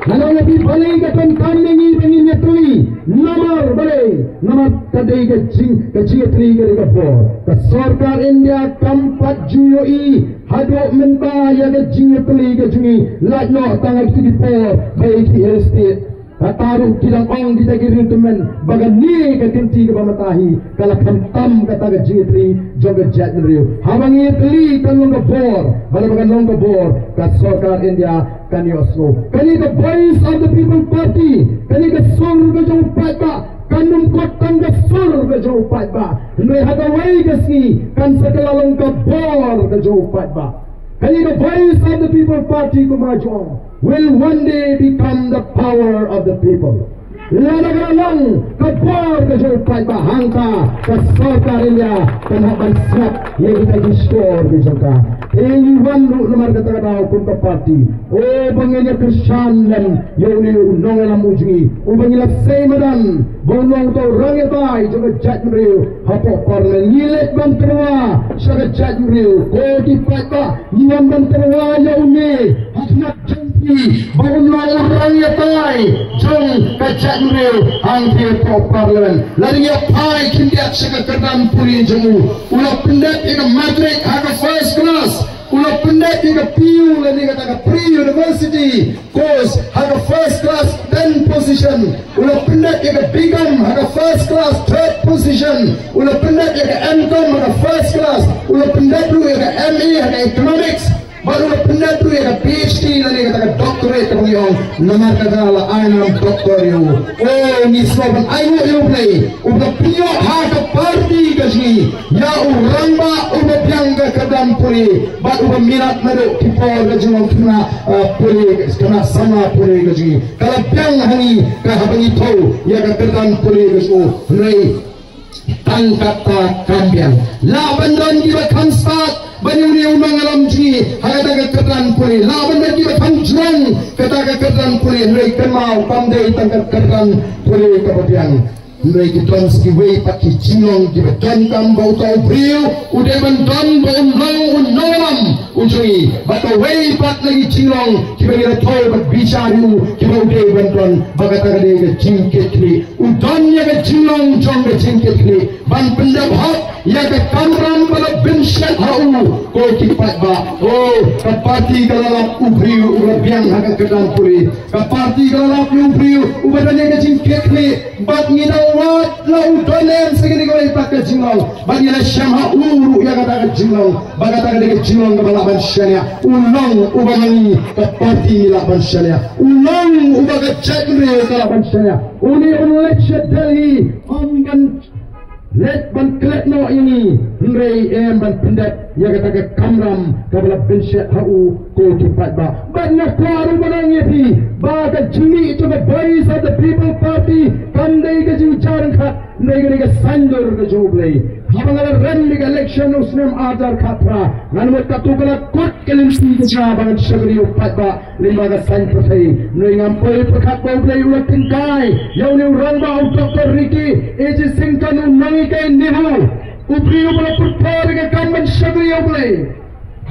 Nga ong ïa phi balei ka donkam ïa ngi ba ngin ïatylli. Namar balei? Namar ka dei ka jing, ka jingïatylli ka dei ka bor. Ka sorkar India kam pat ju ïohi haduh mynta ïa ka jingïatylli ka jong ngi. Lait noh tang ha kito ki por ba ïa khih Hill State. Kata ruh ki dang ong kita ki riew tymmen ba kane ka kynti kaba mynta hi ka la khamtam kata ka jingïatylli jong ka jaitbynriew. Haba ngi ïatylli kan long ka bor, bad haba kan long ka bor ka sorkar India kan ïohsngew. Kane ka Voice of the People Party, kane ka sur ka jong u paidbah, kan ym kot tang ka sur ka jong u paidbah. Hynrei ha kawei ka sngi kan sa kylla long ka bor ka jong u paidbah. Kane ka Voice of the People Party kumba ju ong will one day become the power of the people. Lada ka la long ka bor ka jong u paidbah hangta ka sorkar India kan hap ban sngap ïa kita ki shkor ki jong ka. Te ngi wan ruh namar kata ka daw kum ka party. O ba ngin ïa kyrshan lem ïa une u nongïalam u jong ngi uba ngi la sei madan ba un long uta u rangïatai jong ka jaitbynriew hapoh Parliament. Ngi leit ban tyrwa sha ka jaitbynriew ko ki paidbah. Ngi wan ban tyrwa ïa une ha khmat jong phi ba un long u rangïatai jong ka jaitbynriew hangtei hapoh Parliament. Lada ngi ïa phai khyndiat sha ka kyrdan pule jong u, u la pyndep ïa ka matric ha ka first class. U la pyndep ïa ka P U lane kata ka pre-university course ha ka first class ten position. U la pyndep ïa ka B Com ha ka first class third position. U la pyndep ïa ka M Com ha ka first class. U la pyndep ruh ïa ka M A ha ka economics. Bad u la pyndep ruh ïa ka P H D lane kata ka doctorate kaba ngi ong. Namar kata la ai nam doctor ïa u. O ngi sngewbha ban ai nguh ïa U Blei uba pynïoh ha ka party ka jong ngi ïa u rangbah uba biang ka kyrdan pule bad uba minot naduh ki por ka jinglong khynnah, eh, pule, khynnah samla pule ka jong ngi. Ka la biang ha ngi ka haba ngi thew ïa ka kyrdan pule ka jong u. Hynrei Tang kata kam biang. Lah ban don kiba kham stad ban ïa une u nongïalam jong ngi ha kata ka kyrdan pule. Lah ban don kiba kham jrong kata ka kyrdan pule. Hynrei kynmaw, kam dei tang ka kyrdan pule kaba biang. Hynrei ki don sa kiwei pat ki jinglong kiba donkam ba uta u briew u dei ban don ba un long u nongïalam u jong ngi. Bad kawei pat na ki jinglong kiba ngi la thoh bad bishar ïa u, kiba u dei ban don, ba kata ka dei ka jingkitkhlieh. U don ïa ka jinglong jong ka jingkitkhlieh ban pyndep hok ïa ka kamram ba la bynshet ha u. Ko ki paidbah, o, ka party ka la lap u briew uba biang ha ka kyrdan pule. Ka party ka la lap ïa u briew uba don ïa ka jingkitkhlieh. Bad ngi dang wad la u don em sa kane kawei pat ka jinglong. Bad ngi la shem ha u ruh ïa kata ka jinglong. Bad kata ka dei ka jinglong kaba lah ban shaniah. U long uba ngi, ka party ngi lah ban shaniah. U long uba ka jaitbynriew ka lah ban shaniah. Une un leit sha Delhi, ym ban leit ban klet noh ïa ngi, hynrei em ban pyndep ïa kata ka kamram kaba la bynshet ha u, ko ki paidbah. Bad nga kwah ruh ban ong ïa phi ba ka jingmih jong ka Voice of the People Party kam dei ka jingjar ryngkat, hynrei ka dei ka saiñdur ka jong U Blei. Haba nga la rem ïa ka election u snem ar hajar khatphra, ngan mut katto ka la kut ka lynti ka jong nga ba ngan shakri ïa u paidbah lyngba ka saiñ pyrthei. Hynrei ngam poi pyrkhat ba U Blei u la tyngkai ïa une u rangbah u Doctor Ricky A J Syngkon, u nonghikai NEHU, u briew uba la put por ïa ka kam ban shakri ïa U Blei,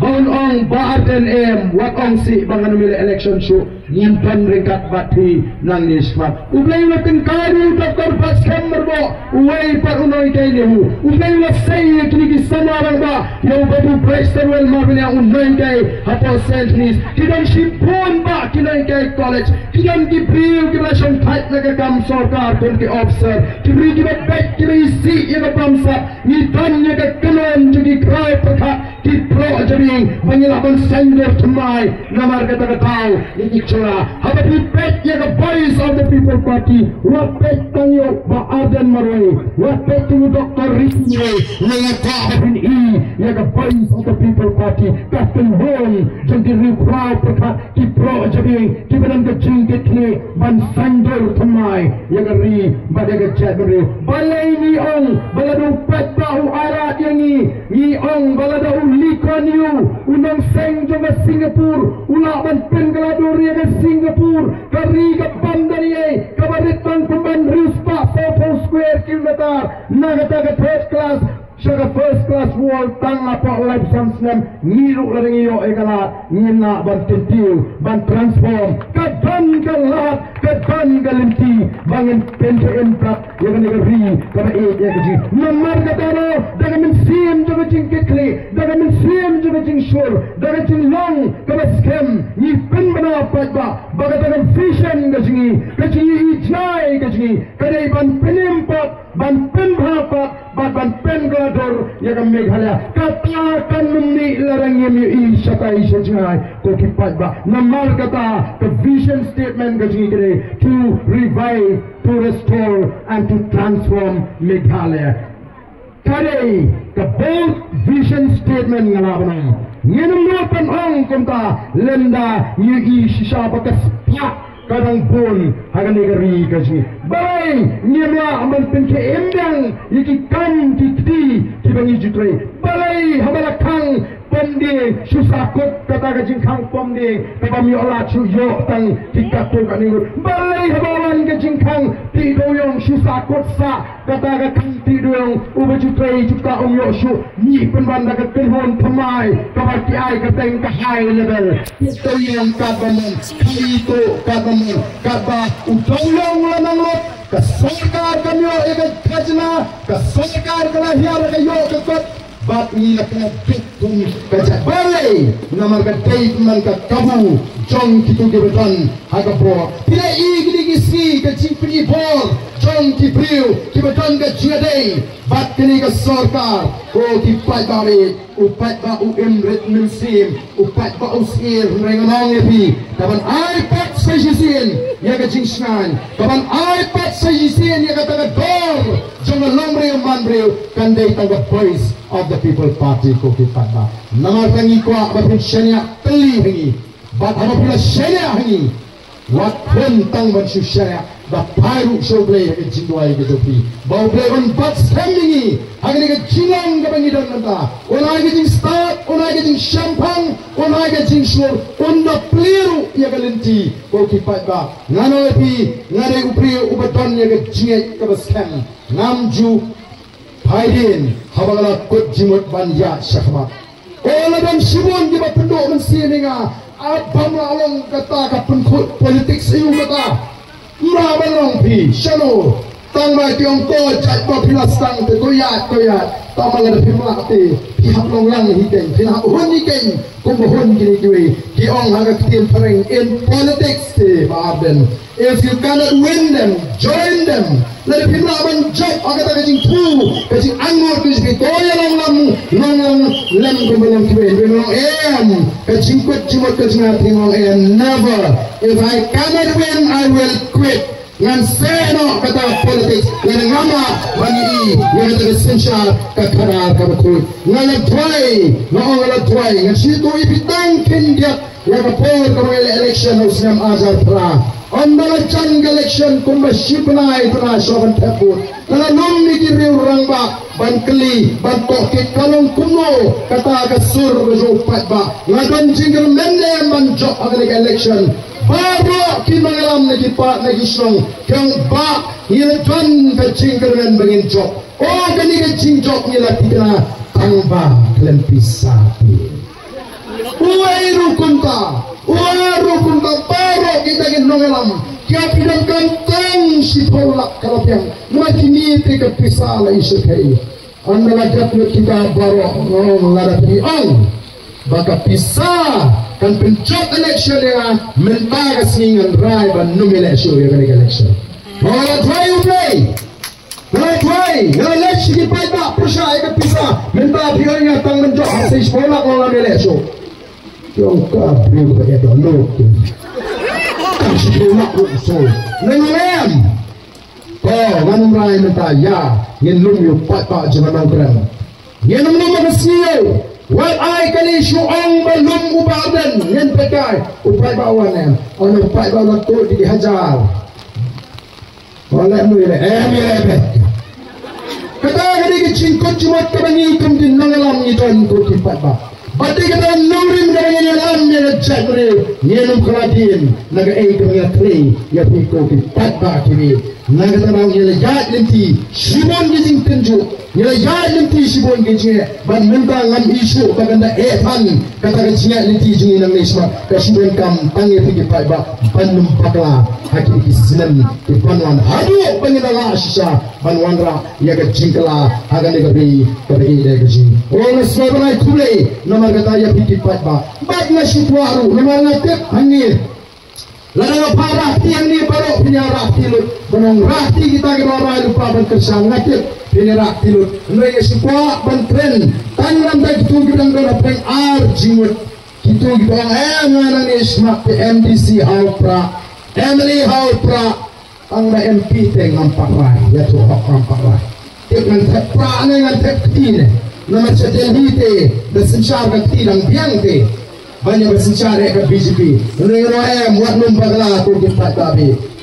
ba un ong, Bah Ardent em, wat ong sih ba ngan ym ïaleh election shuh, ngin don ryngkat bad phi nangne shakhmat. U Blei u la tyngkai ïa u Doctor Batskhem Myrboh, uwei pat u nonghikai NEHU. U Blei u la sei ïa kine ki samla rangbah, ïa u Babu Brightstarwell Marbaniang, u nonghikai hapoh Saint Denis. Ki don shibun bah ki nonghikai college. Ki don ki briew kiba la shongthait na ka kam sorkar kum ki officer. Ki briew kiba beit, kiba isih ïa ka bamsap. Ngi don ïa ka kynhun jong ki khraw pyrkhat, ki proh jabieng, ba ngi lah ban saiñdur thymmai. Namar kata ka daw ngi ki jylla, haba phi peit ïa ka Voice of the People Party, wat peit tang ïa u Bah Ardent marwei, wat peit tang ïa u Doctor Ricky marwei, hynrei nga kwah ba phin i ïa ka Voice of the People Party, ka kynhun jong ki riewkhraw pyrkhat, ki proh jabieng, kiba don ka jingkitkhlieh ban saiñdur thymmai ïa ka ri bad ïa ka jaitbynriew. Balei ngi ong ba lada u paidbah u ailad ïa ngi? Ngi ong ba lada u Lee Kuan Yew, u nongseng jong ka Singapore, u lah ban pynkylla dur ïa ka Singapore, ka ri kaba ym don eiei, kaba rit tang pynban hynriew spah sawphew square kilometer, na kata ka third class sha ka first class wall tang hapoh laiphew san snem, ngi ruh lada ngi ïoh ïa ka lad ngin lah ban kyntiew, ban transform. Ka don ka lad, ka don ka lynti ba ngin pynkheiñ pat ïa kane ka ri kaba ïeit ïa ka jong ngi. Namar kata ruh, da ka mynsiem jong ka jingkitkhlieh, da ka mynsiem jong ka jingshur, da ka jinglong kaba skhem, ngi pynbna pat ba, ba kata ka vision ka jong ngi, ka jingïohi jngai ka jong ngi, ka dei ban pynim pat, ban pynbha pat, bad ban pynkylla dur ïa ka Meghalaya. Kata kan ym mih lada ngim ïohi shatai shajngai, ko ki paidbah. Namar kata ka vision statement ka jong ngi ka dei to revive, to restore and to transform Meghalaya. Ka dei ka bold vision statement nga lah ban ong. Ngin ym nud ban ong kumta lymda ngi ïohi shisha ba ka spah ka dang bun ha kane ka ri ka jong ngi. Balei ngim lah ban pynkheiñ biang ïa ki kam ki kti kiba ngi ju trei? Balei haba la khang pamdieng shu sahkut kata ka jingkhang pamdieng, kaba ym ïoh lad shuh, ïoh tang ki katto katne ngut? Balei haba wan ka jingkhang tih dewïong shu sahkut sah kata ka khang tih dewïong? Uba ju trei ju ktah um ïoh shuh. Ngi pynban da ka kynhun thymmai kaba ki ai kyrteng ka high level. Tih dewïong katba mon, khaii tuh katba mon, katba u dewïong u la nang lut, ka sorkar kam ïoh ïa ka khajna, ka sorkar ka la hiar ka ïoh ka kot, bad ngi la kynduh kum ka jait. Balei? Namar ka dei pynban ka kabu jong kito kiba don ha ka bor. Phi la i kine ki sngi ka jingpyni bor jong ki briew kiba don ka jingïadei bad kane ka sorkar. Ko ki paidbah, u paidbah u im rit mynsiem, u paidbah u syier. Hynrei ngan ong ïa phi, da ban ai pat sa shisien ïa ka jingshngaiñ, da ban ai pat sa shisien ïa kata ka dor jong ka longbriew manbriew, kan dei tang ka Voice of the People Party, ko ki paidbah. Namar kata ngi kwah ba phin shaniah tylli ha ngi. Bad haba phi la shaniah ha ngi, wat khun tang ban shu shaniah, Ba phai ruh sha U Blei ha ka jingduwai ka jong phi, ba U Blei un bat skhem ïa ngi ha kane ka jinglong kaba ngi don mynta. Un ai ka jingstad, un ai ka jingshemphang, un ai ka jingshlur, un da plie ruh ïa ka lynti. Ko ki paidbah, ngan ong ïa phi, nga dei u briew uba don ïa ka jingngeit kaba skhem. Ngam ju phai dien haba nga la kut jingmut ban ïaid shakhmat. O, la don shibun kiba pynduh mynsiem ïa nga, a, bym lah long kata ka pynkut politics ïa u kata. Mra ban long phi, shano? Tang ba ki ong to jait ba phi la sdang te to ïaid, to ïaid. Tang ba lada phim lah te phi hap long lang hi keiñ, phi hap hun hi keiñ. Kumba hun kine kiwei ki ong ha ka ktien phareng, in politics te Bah Ardent, if you cannot win them, join them. Lada phim lah ban jop ha kata ka jingthmu, ka jingangnud ka jong phi, to ïa long lang, long lang lem kumba long kiwei. Phi long em, ka jingkut jingmut ka jong nga, phi long em, never. If I cannot win, I will quit. Ngan seh noh kata politics, ngan ngam lah ban ïohi ïa kata ka synshar ka khadar kaba khuid. Nga la duwai, nga ong nga la duwai, ngan shu ïathuh ïa phi tang khyndiat ïa ka por kaba ngi leh election ha u snem ar hajar phra. Ynda la jan ka election kumba shi bnai bnai shuwa ban thep vote, nga la lum ïa ki riew rangbah ban kylli, ban tohkit, ka long kumno kata ka sur ka jong u paidbah. Nga don jingkyrmen ne em ban jop ha kane ka election? Baroh ki nongïalam na ki paid na ki shnong ki ong, Bah, ngi la don ka jingkyrmen ba ngin jop. O, kane ka jingjop ngi la thikna tang ba khlem pisa te. Uei ruh kumta, uei ruh kumta, baroh kita ki nongïalam ki ong phi donkam tang shiphew lak ka la biang. Namar kine te ka pisa la issue phi. Ynda la dep lut kita baroh, nga ong, lada phi ong ba ka pisa kan pynjop election ïa nga, mynta ka sngi ngan rai ban ym ïaleh shuh ïa kane ka election. Nga la duwai U Blei, nga la duwai, nga la leit sha ki paidbah pyrshah ïa ka pisa. Mynta phi ong ïa nga tang ban jop ha shiphew lak, nga ym ïaleh shuh. Ki ong ka briew ba ïa dohnud. Tang shiphew lak ruh shuh. Ngan ong em. Ko, ngan rai mynta ïa, ngin lum ïa u paidbah jong ka Nongkrem. Ngin ym lum ha ka sngi ïa u. Wat ai kane shu ong ba lum u Bah Ardent, ngin peit kai. U paidbah u wan em? Ong u paidbah u la tuid da ki hajar. Ong leh mui leh em ïa leh beit. Kata ka dei ka jingkut jingmut kaba ngi kum ki nongïalam ngi don, ko ki paidbah. Bad dei kata ka nongrim kaba ngi ïalam ïa ka jaitbynriew, ngin ym kylla dien na kaei kaba ngi la kylli ïa phi ko ki paidbah kiwei. Na kata daw ngi la ïaid lynti shibun ki jingtynjuh, ngi la ïaid lynti shibun ki jingeh, bad mynta ngam ïohi shuh ba kan da eh than kata ka jingïaid lynti jong ngi nangne shakhmat. Ka shu donkam tang ïa phi ki paidbah ban ym bakla ha ki, ki snem ki ban wan, haduh ba ngin da lah shisha ban wanrah ïa ka jingkylla ha kane ka ri kaba ïeit ka jong ngi. O, nga sngewbha ban ai khublei namar kata ïa phi ki paidbah. Bad nga shu kwah ruh namar nga tip hangne, lada nga phah rah kti hangne baroh phin ïa rah kti lut. Ban ong rah kti kita kiba la rai lypa ban kyrshan, nga tip phin ïa rah kti lut. Hynrei nga shu kwah ban kren tang namar kito kiba dang don hapdeng ar jingmut. Kito kiba ong, eh, nga nangne shakhmat te M D C ha u Prah, M L A ha u Prah. Tang ba M P te ngam pat rai, ïathuh hok ngam pat rai. Tip ngan thep Prah ne ngan thep kti ne? Namar sha Delhi te da synshar ka kti dang biang te ban ïa ba synshar ïa ka B J P. Hynrei ngan ong em, wat nym bakla ko ki paidbah,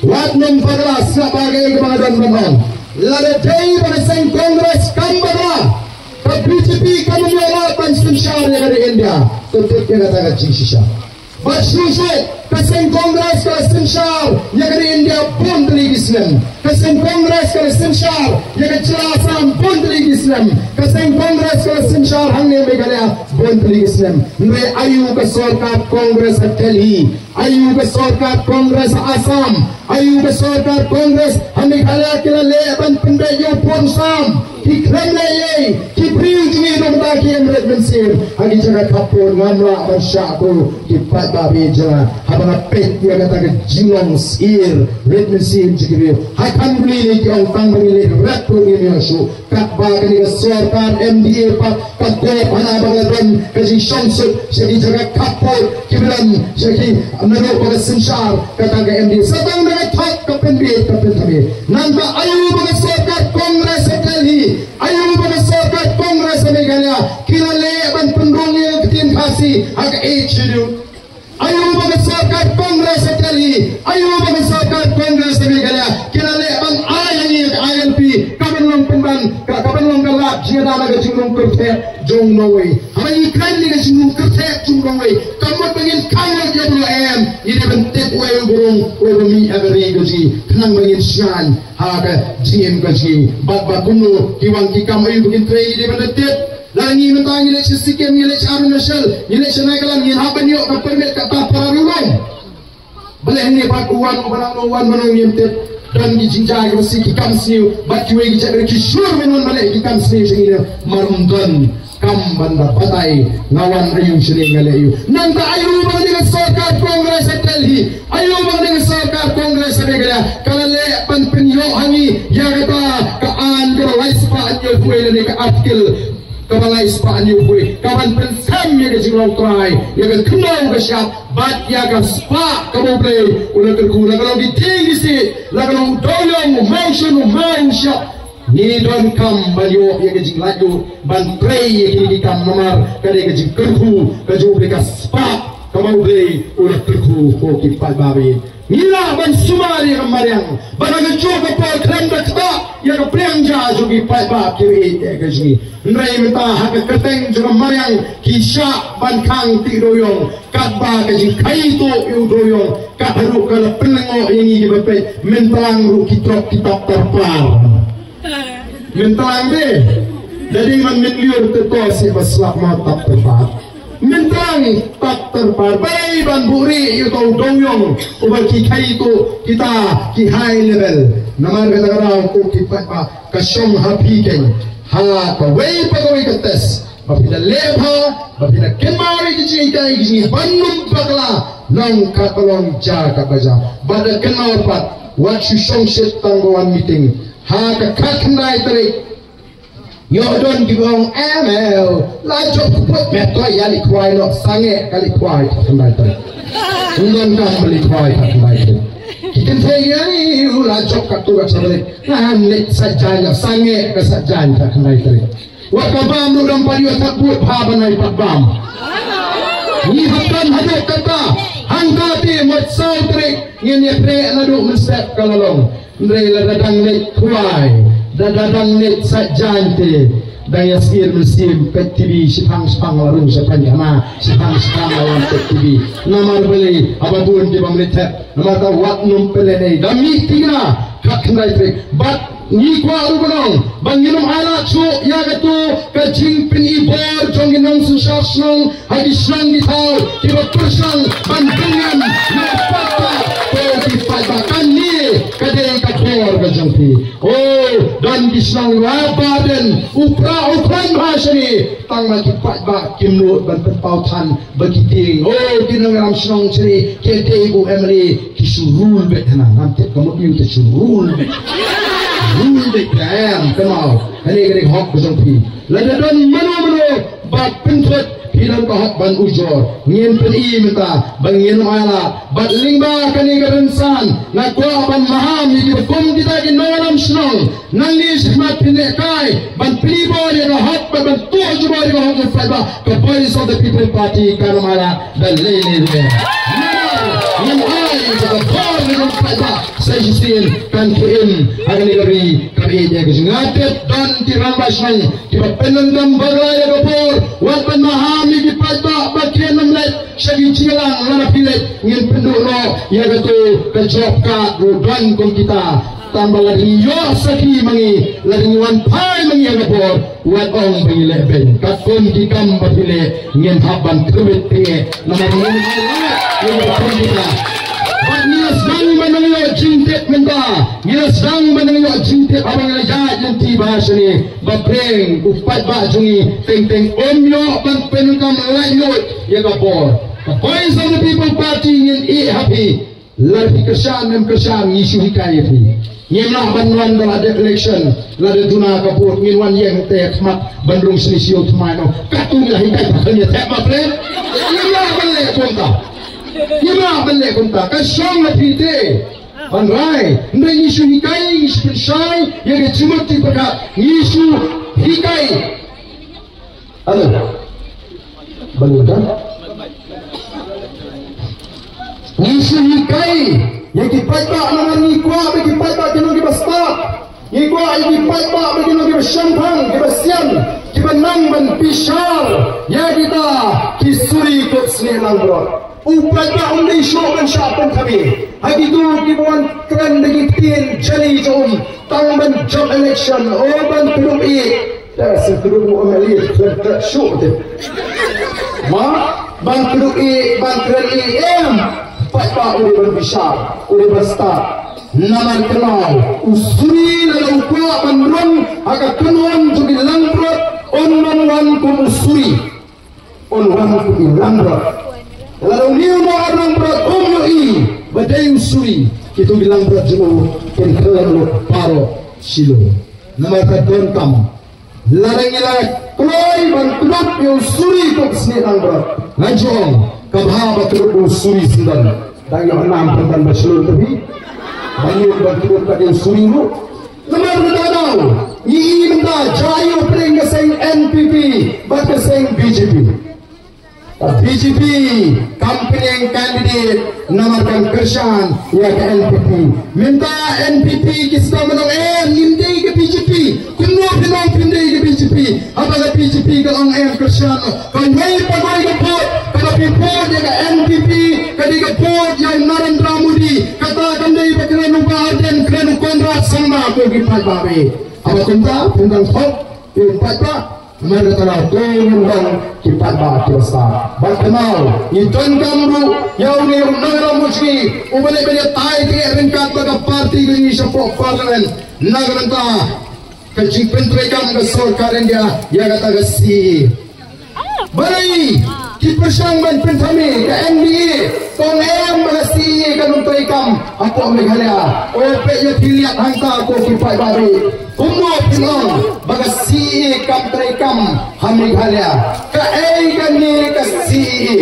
wat nym bakla. Sngap ba kaei kaba nga don ban ong. Lada dei ba ka seng Congress kam bakla, ka B J P kam ïoh lad ban synshar ïa ka ri India, to tip ïa kata ka jingshisha. Bad shuh shuh ka seng Congress ka la synshar ïa ka ri India bun tylli ki snem. Ka seng Congress ka la synshar ïa ka jylla Assam bun tylli ki snem. Ka seng Congress ka la synshar hangne Meghalaya bun tylli ki snem. Hynrei aïu ka sorkar Congress ha Delhi, aïu ka sorkar Congress ha Assam, aïu ka sorkar Congress ha Meghalaya ki la leh ban pynbeit ïa u pud u sam? Ki khlem leh ei. Ki briew jong ngi ruh mynta ki im rit mynsiem ha ki jaka khappud. Ngam lah ban shah ko ki paidbah jong nga haba nga peit ïa kata ka jinglong syier rit mynsiem jong ki briew. Ha Khanduli ne ki ong tang ba ngi leit rep ruh ngim ïoh shuh. Katba kane ka sorkar M D A pat ka kop hana ba ka la don ka jingshongsuk sha ki jaka khappud kiba don sha ki, naduh ba ka synshar kata ka M D A. Sa tang da ka thok ka pynbieit ka pynthame. Nangta aïu ba ka sorkar Congress ha Delhi, aïu ba ka sorkar Congress ha Meghalaya ki la leh ban pynrung ïa ka ktien Khasi ha ka Eighth Schedule? Aïu ba ka sorkar Congress ha Delhi, aïu ba ka sorkar Congress ha Meghalaya ka, ka ban long ka lad jingïada na ka jingrung kyrtheh jong u nongwei. Haba ngi kren ïa ka jingrung kyrtheh jong u nongwei, ka mut ba ngin khang ïa u nongwei, em, ngi dei ban tip uei u briew uba mih ha ka ri ka jong ngi, khnang ba ngin shngaiñ ha ka jingim ka jong ngi. Bad ba kumno ki wan ki kam aïu ba kin trei, ngi dei ban tip. Lada ngi mynta ngi leit sha Sikkim, ngi leit sha Arunachal, ngi leit sha Nagaland, ngin hap ban ïoh ka permit kata para ruh long. Balei hangne pat u wan, u wan, u wan, u wan, ngim tip. Don ki jingjia kiba sih, ki kam sniew, bad kiwei ki jait ki shu wan, wan, balei ki kam sniew sha ngi ne. Mar ym don kam ban da batai, nga wan aïu shane, nga leh aïu. Nangta aïu ba ka dei ka sorkar Congress ha Delhi, aïu ba ka dei ka sorkar Congress ha Meghalaya, ka la leh ban pynïoh ha ngi ïa kata ka aiñ kaba lai spah hynñiewphew lane ka article kaba lai spah hynñiewphew, ka ban pynsem ïa ka jinglong trai, ïa ka khyndew ka shyiap, bad ïa ka spah kaba U Blei u la kyrkhu, la ka long ki tieng ki siej, la ka long u dewiong, u mawshun, u maw u shyiap. Ngi donkam ban ïoh ïa ka jinglaitluid ban trei ïa kine ki kam namar ka dei ka jingkyrkhu ka jong U Blei, ka spah kaba U Blei u la kyrkhu, ko ki paidbah. Ngi lah ban sumar ïa ka mariang, bad ha kajuh ka por khlem da ktah ïa ka pliang ja jong ki paidbah kiba ïeit ïa ka jong ngi. Hynrei mynta ha ka kyrteng jong ka mariang ki shah ban khang tih dewiong, katba ka jingkhaii tuh ïa u dewiong, kat haduh ka la pynlyngngoh ïa ngi kiba peit, mynta ruh ki trok ki tap tyrpar. Mynta de, da dei ban mynliur te to seh ba slap ma tap tyrpar. Mynta tap tyrpar, balei ban buhrieh ïa uto u dewiong uba ki khaii tuh kita ki high level. Namar kata ka daw ko ki paidbah, ka shong ha phi keiñ, ha kawei pa kawei ka test, ba phi da leh bha, ba phi da kynmaw ïa ki jinghikai ki jinghikai ban ym bakla, long katba long, jia katba jia. Bad da kynmaw pat, wat shu shong shit tang ba wan meeting. Ha ka khatkhyndai tarik, ïoh don kiba ong, em, eh, la jop kput, me to ïa leit khwai noh, sangeh ka leit khwai khatkhyndai tarik. Ym don kam ba leit khwai khatkhyndai tarik. Ki kynthei ïa ngi, la jop katto katne tarik, ngan leit sait jaiñ, sangeh ka sait jaiñ khatkhyndai tarik. Wat ka bam ruh dang pat ïoh thap bud, bha ban ai pat bam. Ngi hap don haduh kata, hangta te mut saw tarik ngin ïakhreh naduh mynstep ka la long. Hynrei lada dang leit khwai, lada dang leit sait jaiñ te, dang ïa sngir mynsiem, peit T V, shiphang shiphang la rung shaphang khana, shiphang shiphang la wan peit T V. Namar balei? Haba bun kiba ym leit thep. Namar ta wat nym pynlehnoh, da mih thikna khatkhyndai tarik. Bad ngi kwah ruh ban ong ba ngin ym ailad shuh ïa kato ka jingpyni bor jong ki nongsynshar shnong ha ki shnong ki thaw kiba pyrshang ban bynrem ïa u paidbah. Ko ki paidbah, kane ka dei ka bor ka jong phi. Oh, don ki shnong ba Bah Ardent u pra u khlaiñ bha shane, tang ma ki paidbah kim nud ban pynpaw than ba ki tieng. Oh, ki nongïalam shnong shane, ki dei u M L A, ki shu rule beit hana, ngam tip ka mut ïa u te shu rule beit. Rule beit ka em, kynmaw. Kane ka dei ka hok ka jong phi. Lada don mano mano ba pynthut, phi don ka hok ban ujor. Ngin pyni mynta ba ngin ym ailad. Bad lyngba kane ka rynsan, nga kwah ban maham ïa kiba kum kita ki nongïalam shnong. Nangne shakhmat phin lehkai ban pyni bor ïa ka hok, ban, ban tuh jubor ïa ka hok jong u paidbah. Ka Voice of the People Party kan ym ailad da lei lei ruh. Namar ngin ai ïa ka bor ïa ka paidbah. Sa shisien kan khie im ha kane ka ri kaba ïeit ïa ka jong nga. Tip don ki rangbah shnong kiba pyndonkam bakla ïa ka bor. Wat ban maham ïa ki paidbah ba kin ym leit sha ki jingïalang. Lada phi leit ngin pynduh noh ïa kato ka job card ruh, don kum kita. Tang ba lada ngi ïoh sakhi ma ngi, lada ngi wan phai ma ngi ha ka bor, wat ong ba ngi leh beiñ. Katkum ki kam ba phi leh, ngin hap ban khmih tynget. Namar ngi leh, ngi leh kum kita. Bad ngi la sdang ban nang ïoh jingtip mynta. Ngi la sdang ban nang ïoh jingtip haba ngi la ïaid lynti bha shane. Ba pyrshang u paidbah jong ngi teng teng um ïoh ban pyndonkam laitluid ïa ka bor. Ka Voice of the People Party ngin ïeh ha phi. Lada phi kyrshan, em kyrshan, ngi shu hikai ïa phi. Ngim lah ban wan da la dep election, lada duna ka vote, ngin wan ïeng te khmat ban rung sni siew thymmai noh. Katto ngi la hikai, ka kham ïa thep ma pyrshang. Ngim lah ban leh kumta. Ngim lah ban leh kumta. Ka shong la phi te. Ban rai, hynrei ngi shu hikai, ngi shu pynshai ïa ka jingmut jingpyrkhat, ngi shu hikai. Hello. Balei da? Ngi shu hikai ïa ki paidbah, namar ngi kwah ba ki paidbah kin long kiba stad. Ngi kwah ïa ki paidbah ba kin long kiba shai. Bishar ïa kita ki suri kup snieh langbrot. U paidbah um dei shuh ban shah pynthame ha kito kiba wan kren da ki ktien jali jong um tang ban jop election. O ban kdup ïa, te sa kdup u M L A kren kat shuh te. Ma ban kdup ïa, ban kren ïa em. Paidbah u dei ban bishar, u dei ban stad. Namar kynmaw, u suri lada u kwah ban rung ha ka kynhun jong ki langbrot, un ym wan kum u suri, un wan kum i langbrot. Lada une u nongaringbrot um ïohi ba dei u suri, kito ki langbrot jong u kin khlem lut baroh shilliang. Namar ka donkam, lada ngi la kloi ban kdup ïa u suri kup snieh langbrot, nga ju ong ka bha ba kdup u suri syndon. Dang ïoh nam pynban ba shlur te phi. Ban ïoh ban kdup ka dei u suri ruh. Namar kata daw ngi i mynta jia ïoh pdeng ka seng N P P bad ka seng B J P. Ka B J P kam pynïeng candidate namar kan kyrshan ïa ka N P P. Mynta N P P ki sdang ban ong em, ngim dei ka B J P. Kumno phin ong phim dei ka B J P haba ka B J P ka ong em, kyrshan. Kawei pa kawei ka vote, kaba phi vote ïa ka N P P ka dei ka vote ïa u Narendra Modi. Kata kam dei ba kren u Bah Ardent, kren u Conrad Sangma, ko ki paidbah. Haba kumta phin dang thok ïa u paidbah. Namar kata la to ngin long ki paidbah kiba stad. Bad kynmaw, ngi donkam ruh ïa une u nongïalam jong ngi uba leh ban ïatai te ryngkat bad ka party ka jong ngi shapoh parliament. Na ka bynta ka jingpyntreikam ka sorkar India ïa kata ka C A A. Balei ki pyrshang ban pynthame ka N D A? Ka ong em ba ka C A A kan ym treikam hapoh Meghalaya. O peit ïa phi liat hangta ko ki paidbah. Kumno phin ong ba ka C A A kam treikam ha Meghalaya? Kaei kane ka C A A?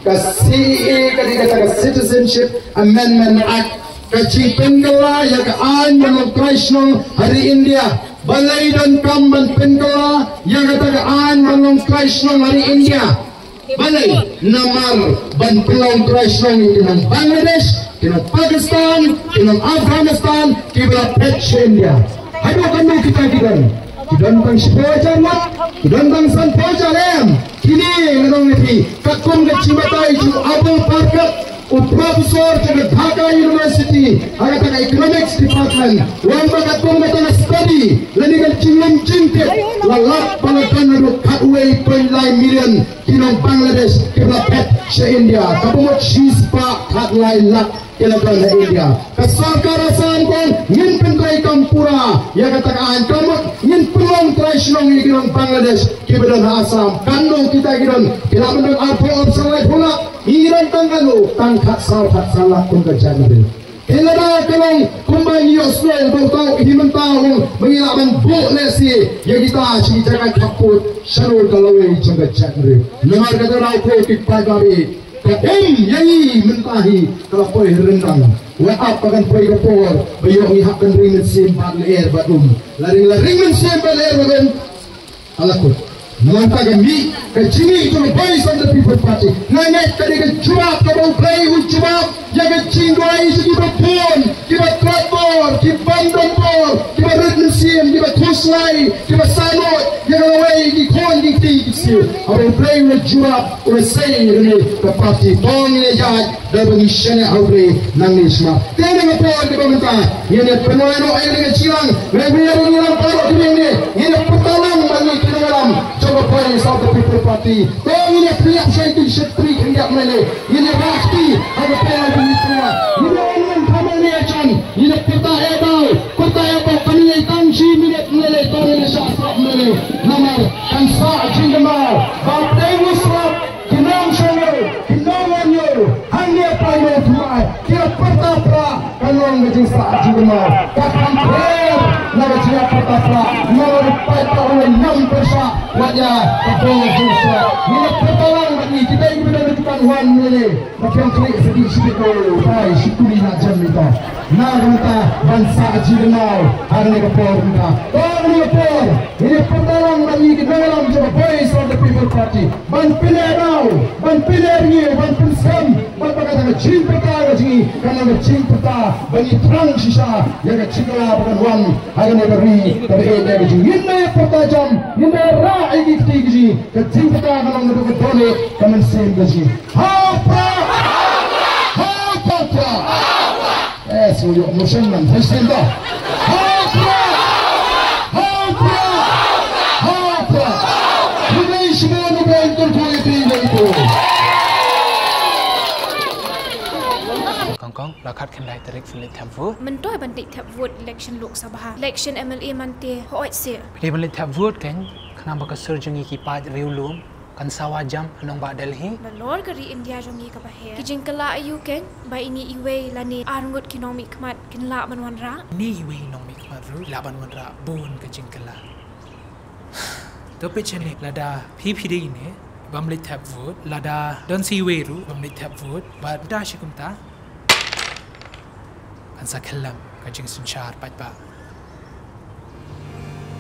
Ka C A A ka dei kata ka Citizenship Amendment Act, ka jingpynkylla ïa ka aiñ ban long trai shnong ha ri India. Balei donkam ban pynkylla ïa kata ka aiñ ban long trai shnong ha ri India? Balei? Namar ban pynlong trai shnong ïa ki nong Bangladesh, ki nong Pakistan, ki nong Afghanistan, kiba la phet sha India. Haduh katno kita ki don? Ki don tang shiphew hajar ngut, ki don tang sanphew hajar em? Kine nga ong ïa phi, katkum ka jingbatai jong u Abul Barkat, u professor jong ka Dhaka University ha kata ka Economics Department, u ong ba katkum kata ka study lane ka jinglum jingtip, la lap ba la don haduh khatwei point lai million ki nong Bangladesh kiba la phet sha India, kaba mut shispah khatlai lak ki la don ha India. Ka sorkar Assam ka ong ngin pyntreikam pura ïa kata ka aiñ, ka mut ngin pynlong trai shnong ïa ki nong Bangladesh kiba don ha Assam. Katno kita ki don? Ki lah ban don arphew, arphew san, laiphew lak. Ngi don tang katno? Tang khatsaw, khatsan lak kum ka jaitbynriew. Te lada ka long kumba ngi ïohsngew ba uta u hi mynta u ong ba ngi lah ban buh lehse ïa kita sha ki jaka khappud, shano ka lawei jong ka jaitbynriew? Namar kata daw ko ki paidbah, ka um ïa ngi mynta hi ka la poi ha ryndang. Wat ap ba kan poi ka por ba ïoh ngi hap ban ring mynsiem bad lyer bad um. La ring, la ring mynsiem bad lyer bad um, ka la kut. Namar kata ka mih ka jingmih jong ka Voice of the People Party, nga ngeit ka dei ka jubab kaba U Blei un jubab ïa ka jingduwai jong kiba bun, kiba trad bor, ki bym don bor, kiba rit mynsiem, kiba khuslai, kiba sahnoh ïa ka lawei, ki khun, ki kti, ki ksiew. Haba U Blei u la jubab, u la sei ïa kane ka party, to ngin ïaid da ba ngi shaniah ha U Blei nangne shakhmat. Te na ka por kaba mynta ngin ïa pynwai noh ïa kane ka jingïalang. Nga ïa pynwai noh ïa baroh kine, ngin ïa pyrta lang bad ngi ki nongïalam jong ka Voice of the People Party. To ngin ïa pynïap sha ïa ki shatri khyndiat mane. Ngin ïa rah kti ha ka por ba ngi pynwai. Ngin ïa ong ngan thaman ïa jan. Ngin ïa pyrta eh daw, pyrta eh daw, kane ïa tang shi minit, ngin ïa tang ïa sha sap mane. Namar kan sah jingkynmaw ba dei u sap. Ki nongshong ïew, ki nongwan ïew, hangne Paimaw Thymmai, ki la pyrta pra, ka long ka jingsah jingkynmaw. Ka kham pher na ka jingïapyrta pra, namar u paidbah u la ñiam pyrshah wat ïa ka bor jong u sap. Ngi la pyrta lang bad ngi, kita kiba don ha dukan wan lei lei, ba phi ïeng khlieh sa dih shibit, u rai shi kuli na jan mita. Na ka bynta ban sah jingkynmaw ha kane ka por mynta. Ka kane ka por, ngi la pyrta lang bad ngi ki nongïalam jong ka Voice of the People Party. Ban pyneh daw, ban pyneh rngiew, ban pynskhem bad ba kata ka jingpyrta ka jong ngi kan long ka jingpyrta ba ngi thrang shisha ïa ka jingkylla ba kan wan ha kane ka ri kaba ïeit ïa ka jong ngi. Ngin ïa pyrta jam, ngin ïa rah ïa ki kti ka jong ngi. Ka jingkata ka long naduh ka dohnud ka mynsiem ka jong ngi. Ha u Prah! Ha u Prah! Eh, shu ïoh motion man, ha sien ba. Ha u Prah! Ha u Prah! Ha u Prah! Hynrei shibun u ban kyrkhu ïa phi ïa itu. Kong kong, la khatkhyndai tarik phin leit thep vote. Mynta ban leit thep vote election Lok Sabha. Election M L A mynta hooid seh. Phi dei ban leit thep vote kan, khnang ba ka sur jong ngi ki paid riewlum kan sawa jam ha nongbah Delhi. Nalor ka ri India jong ngi kaba heh. Ki jingkylla aïu kan ba ine iwei lane arngut ki nongmihkhmat kin lah ban wanrah. Ine iwei nongmihkhmat ruh lah ban wanrah bun ka jingkylla. To peit shane, lada phi phi dei ine bym leit thep vote, lada don sa iwei ruh bym leit thep vote, bad da shi kumta kan sa khyllem ka jingsynshar paidbah.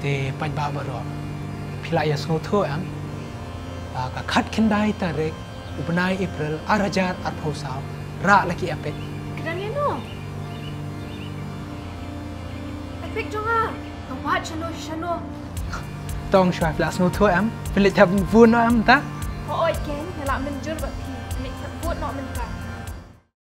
Te paidbah baroh, phi la ïasngewthuh em ba ka khatkhyndai tarik u bnai April ar hajar arphew saw, rah la ki epic. Kren ïa no? Epic jong nga. Ka wad shano shano. Tong shuwa, phi la sngewthuh em? Phi leit thep vote noh em ta? Hooid ken, nga la mynjur bad phi. Phi leit thep vote noh mynta.